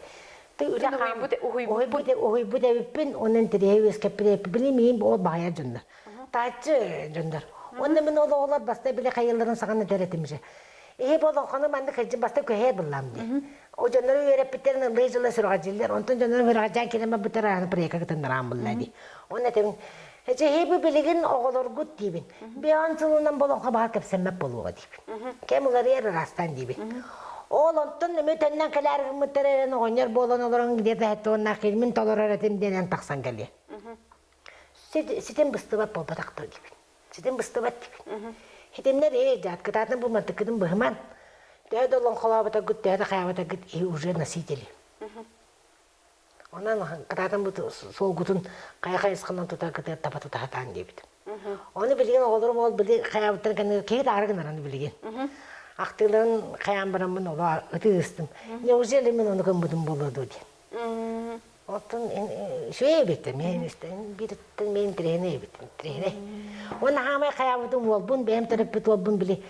Уһуйбут уһуйбут эбиппин, онон интэриэһи үөскэппит эбиппин. Билим иһин ол баһайар дьоннор. Тааччы дьоннор. Уонна мин ол оҕолор баста били хайылларын саҕана этэр этим же. Иһи бу олоҥхону маннык кырдьык баста көһө буллам дии. О дьоннору үөрэппиттэрин ыллыы дьыла сүрэҕэлдьииллэр. Онтон дьоннору сүрэҕэлдьээн кэлэн барбыттар ааны проекка кытыннараан булла дии. Уонна этим Эчэ иһи билигин оҕолоргут диибин. Биан сылынан бу олоҥхо баҕар кэпсэммэт буолуоҕа диибин. Кэм уларыйар ыраастаан диибин. Ол онтон эмиэ төннөн кэлээр гыммыттар эрэн оҕонньор буолан олорон где-то хэттуоннаах килмин толорор этим диэн тахсан кэлиэ. Ситим быстыбат буолбатах дуо диибин. Ситим быстыбат диибин. Хитимнэр ээ дьаат кытаатан бу мантыккытын быһыман. Төһө да олоҥхолообутаргыт, төһө да хайаабатаргыт и уже носители. Онон кытаатан бу суолгутун хайа хайысханан тутаргытыгар таба тутаһатаан диэбит. Ону билигин оҕолорум ол били хайаабыттан кэннигэр киһи таары гынаран билигин. Ахтыыларын хайаан бараммын олоо ытыы ыстым. Неужели мин ону гыммытым буолуо дуо диэн. Оттон үчүгэй эбит мин биириттэн мин интэриэһинэй эбит интэриэһинэй. Уонна хаамай хайаабытым уолбун бэйэм төрөппүт уолбун били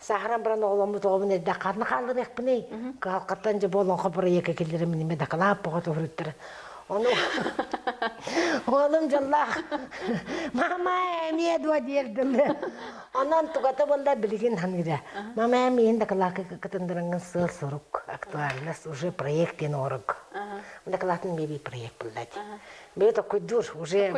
сааһыран баран оҕоломмут оҕобун эрдэ ханна хаалларыахпыный кыһалҕаттан дьэ бу олоҥхо проекка киллэрэн минимэ дакылаат боҕо туһуруттара ону уолум дьоллоох мама эмиэ дуо диэр дылы онон тугата буолла билигин ханыыра мама эмиин дакылаакка кытыннарыҥҥын сыал сорук актуальность уже проект диэн оҥорорго Дакылаатын биэрии проект булла дии. Били токуйдуур уже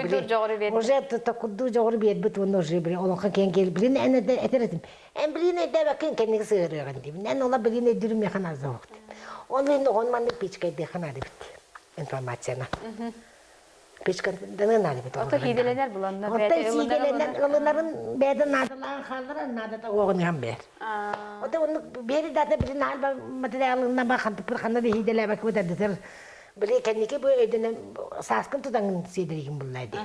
уже токуйдуур дьоҕуру биэрбит уонна уже били олоҥхо киэн киэл билин эн этэр этим. Эн билин өйдөөбөккүн кэнниги сыһырыаҕын диибин. Эн ола билин өйдүүрүм миэхэ наада суох диэн. Ол иһин оҕону маннык пичкайдыахха наада эбит информацияны. Пичкайданыы наада эбит. Ото хииделенер буланна. Оттон сииделенер ылынарын бэйэтэ наадалаан хаалларар наадата уоҕун иһэн бээр. Ота оннук биэри дата билин аалба материалына ба хантыппыр ханна да иһиделээбэккэ бутардытар били кэнники бу өйдөнөн сааскын тутаҥын сиэдэригин буллаа дии.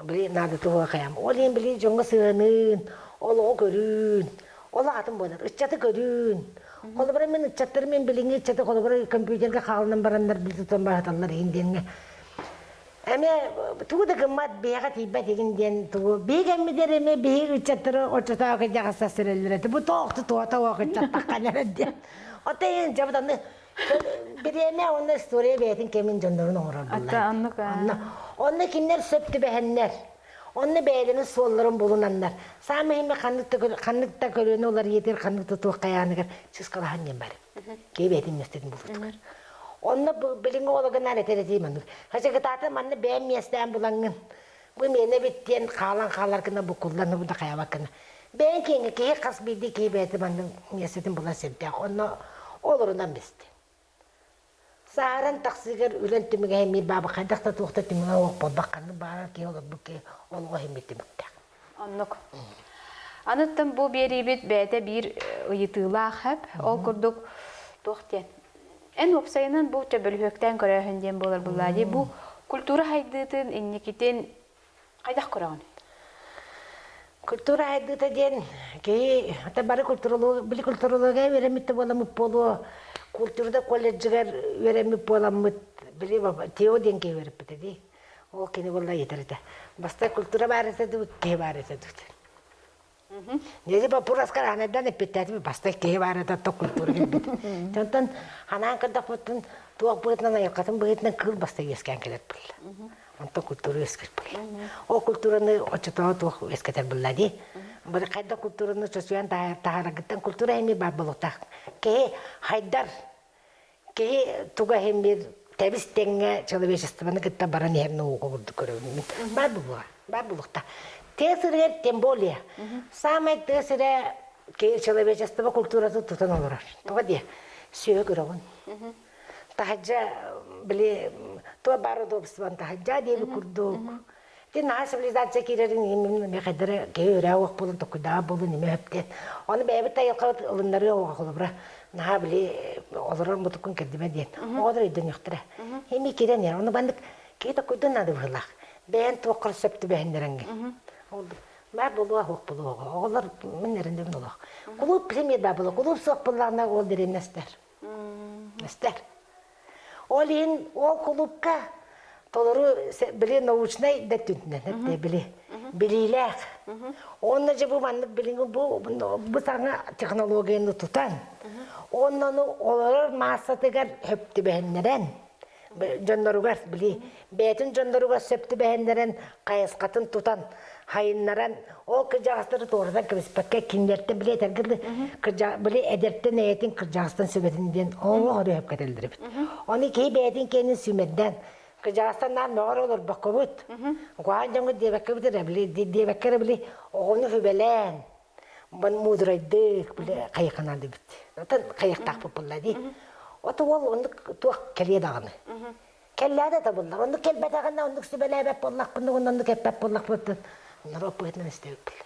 Били наада туһуга хайам. Ол иһин били дьоҥҥо сыһыанын, олоҕу көрүүн, ол атын буолар. Ыччаты көрүүн. Холобура мин ыччаттары мен билиҥҥи ыччаты холобура компьютерга хаалынан бараннар били тутан баһаталлар иһин диэҥҥэ Эмиэ тугу да гыммат биһиэхэ тиийбэт игин диэн тугу биһиги кэммитигэр эмиэ биһиги ыччаттары оччотооҕу кырдьаҕастар сирэллэр этэ бу туох туота уох ыччаттахха эрэ диэн оттон иһин дьэ аны бириэмэ уонна история бэйэтин кэмин дьоннорун оҥорор буолла онно кинилэр сөп түбэһэннэр онно бэйэлэрин суолларын булунаннар саамай иһимэ ханнык да ханнык да көлүөнэ уларыйыытыгар ханнык да туох хайааныгар чыскалаһан диэн бар киһи бэйэтин миэстэтин булуутугар. Онно билиҥҥи оҕолорго этэр этии маннык. Хачыгытаата манна бэйэм миэстээн булаҥҥын, бу миэнэ эбит диэн хаалан хаалар гына буккуллан бу да хайабат гына. Бэйэҥ киэҥҥэ киһи хас биирдии киһи бэйэтэ маннык миэстэтин булан сирдээх. Онно олорунан бистэ. Сааран тахсыыгар үлэн түмүгэ эмиэ баба хайдах да туох да түмүгэ суох буолбах ханнык баарар киһи олорбут киһи олоҕо иһиммит түмүктээх. Оннук. Аныттан бу биэриибит бэйэтэ биир ыйытыылаах хэп. Ол курдук туох диэн. Эн уопсайынан бу төбөлүһүөктээн көрөөһүн диэн буолар буллаа дии. Бу культура хайдыытын, инникитин хайдах көрөҕүн? Культура хайдыыта диэн киһи ата бары культуролог, били культурология үөрэммит буоламмыт буолуо, культурда колледжыгар үөрэммит буоламмыт, били Тео диэн киһи үөрэппитэ дии. Ол кини буолла ыйытар этэ. Баста культура баар этэ дуу, киһи баар этэ дуу. Дьэ боппуруоскар аанайдан эппиттээтим баста киһи баар этэ то культура кэлбит. Онтон ханаан көрдөхпүттэн туох быһыытынан айылҕатын быһыытынан кыыл баста үөскээн кэлэр буолла. Онтон культура үөскэр буолла. Ол культураны оччотооҕу туох үөскэтэр буолла дии. Бары хайда культураны чочуйан таһаараргыттан культура эмиэ баар буолуохтаах. Киһи хайдар Киһи туга иһин биир тэбис тэҥҥэ человечествоны кытта баран иһэр наука курдук көрөбүн. Баар буолуоҕа, баар буолуохта. Тыа сиригэр тем более. Саамай тыа сирэ Человечество культуратын тутан олорор. Тоҕо диэ? Сүөһү көрөҕүн. Таһырдьа били туох баар удобствон таһырдьа диэби курдук. Ити наһаа цивилизация киирэрин иһин хайдара киһи өрөө уох буолун токуйдаах буолун име хөптен. Оны бэйэбит тайылқабыт ылыннарыы оҕо холобура наһаа били олорор мутуккун кэрдимэ диэн. Оҕолор өйдөнүөхтэрэ. Эми киирэн иһэр. Ону баннык киһи токуйдун наада быһыылаах. Бэйэн туоххар сөп түбэһиннэрэҥҥин. Маар буолуо, суох буолуо. Оҕолор мин эрэнэбин олох. Кулууп премьерда буолуо. Кулууп суох буоллаҕына ол дириннэстэр. Эстэр. Ол иһин ол кулуупка толору били научнай да өттүнэн эттэ били билиилээх. Онно же бу маннык билиҥи бу бу саҥа технологияны тутан, оннону олорор маассатыгар хөп түбэһиннэрэн дьонноругар били бэйэтин дьонноругар сөп түбэһиннэрэн хайысхатын тутан хайыннаран ол кырдьаҕастары туоратан кэбиспэккэ кинилэртэн били этэргэ били эдэртэн эйэтин кырдьаҕастан сүбэтин диэн олох өрүһүп кэтэллэрибит. Ону киһи бэйэтин киэнин сүүмэрдээн кырдьаҕастан наан мөҕөр олорбоккобут куһаҕан дьоҥҥо диэбэккэбит эрэ били диэбэккэ эрэ били оҕону сүбэлээн бан муударайдык били хайыханаадыбыт. Отон хайыхтаахпыт буолла дии. Ото уол оннук туох кэлиэ даҕаны. Кэллээ да табыллар. Оннук кэлбэтэҕинэ оннук сүбэлээбэт буоллахпына уонна оннук эппэт буоллахпыттан норуот быһыытынан истэбит буолла.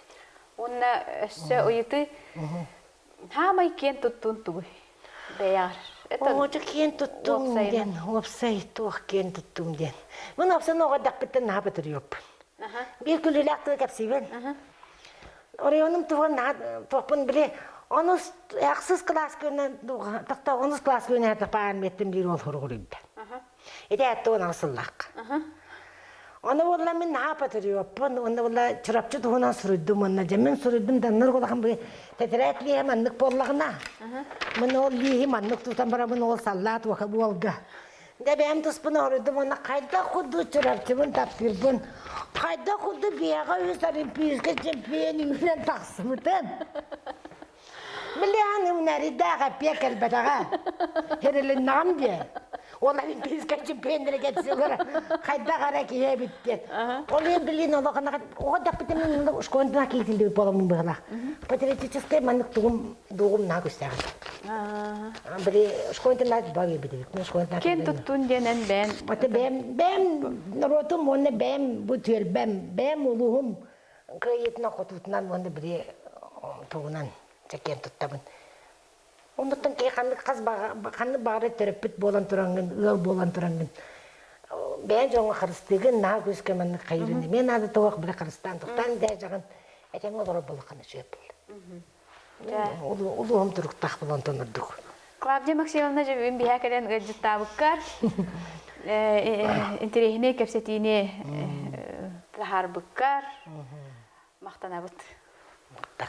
Уонна өссө ыйытыы хаамай киэн туттуун тугуй? Бэйэҕэр. Оҕочу киэн туттуум диэн, уопсай туох киэн туттуум диэн. Мин уопсай оҕо эрдэхпиттэн наһаа патриоппун. Биир күлүүлээх тылы кэпсиибин. Оройуонум туһун наһаа туохпун били онус ахсыс кылаас күнүн тохто онус кылаас күнүн тапаан меттим биир уол хуругуруйда. Ити әтті он сыллаах. Оны буолла мин наһаа патриоппун, онно буолла Чурапчы туһунан суруйдум, онно дьэ мин суруйдум даннар улахан бу тэтэрээт лииһэ маннык буоллаҕына, мин ол лииһи маннык тутан барабын ол саллаат уолга Дьэ бэйэм туспун оһоруйдум уонна хайдах курдук Чурапчыбын таптыырбын, хайдах курдук биһиэхэ үс олимпийскай чемпион үүнэн тахсыбытын. Билиэн үүнэридээх эппиэ кэлбэтэҕэ. Хэрилиннэҕим диэ. Ол олимпийскай чемпионнары кэпсиилэр хайдах эрэ киһи эбит диэн. Ол иһин билин олоххо оҕо даппытым школына киитиллибит буоламмын быһалаах. Патриотическай маннык тугум дуугум наһаа күстээх этэ. Били школтан багы били. Киэн туттун диэн эн бэйэн Аты бэйэм бэйэм норуотум уонна бэйэм бу түөлбэм, бэйэм улууһум кыайыытынан хотуутунан уонна били тугунан чэ киэн туттабын. Оннуттан киһи ханнык хас ханнык баҕара төрөппүт буолан тураҥҥын, ыал буолан тураҥҥын бэйэҥ дьоҥҥо харыстыыгын, наһаа күүскэ маннык хайыырын эмиэ наада туох били харыстаан тохтоон дээдьэҕин этэҥҥэ олорор буоллаххына үчүгэй буолла. Улууһум туруктаах буолан ордук. Клавдия Максимовна дьэ бүгүн биһээ кэлэн ыалдьыттаабыккар интэриэһинэй кэпсэтиини таһаарбыккар махтанабыт. Махтал.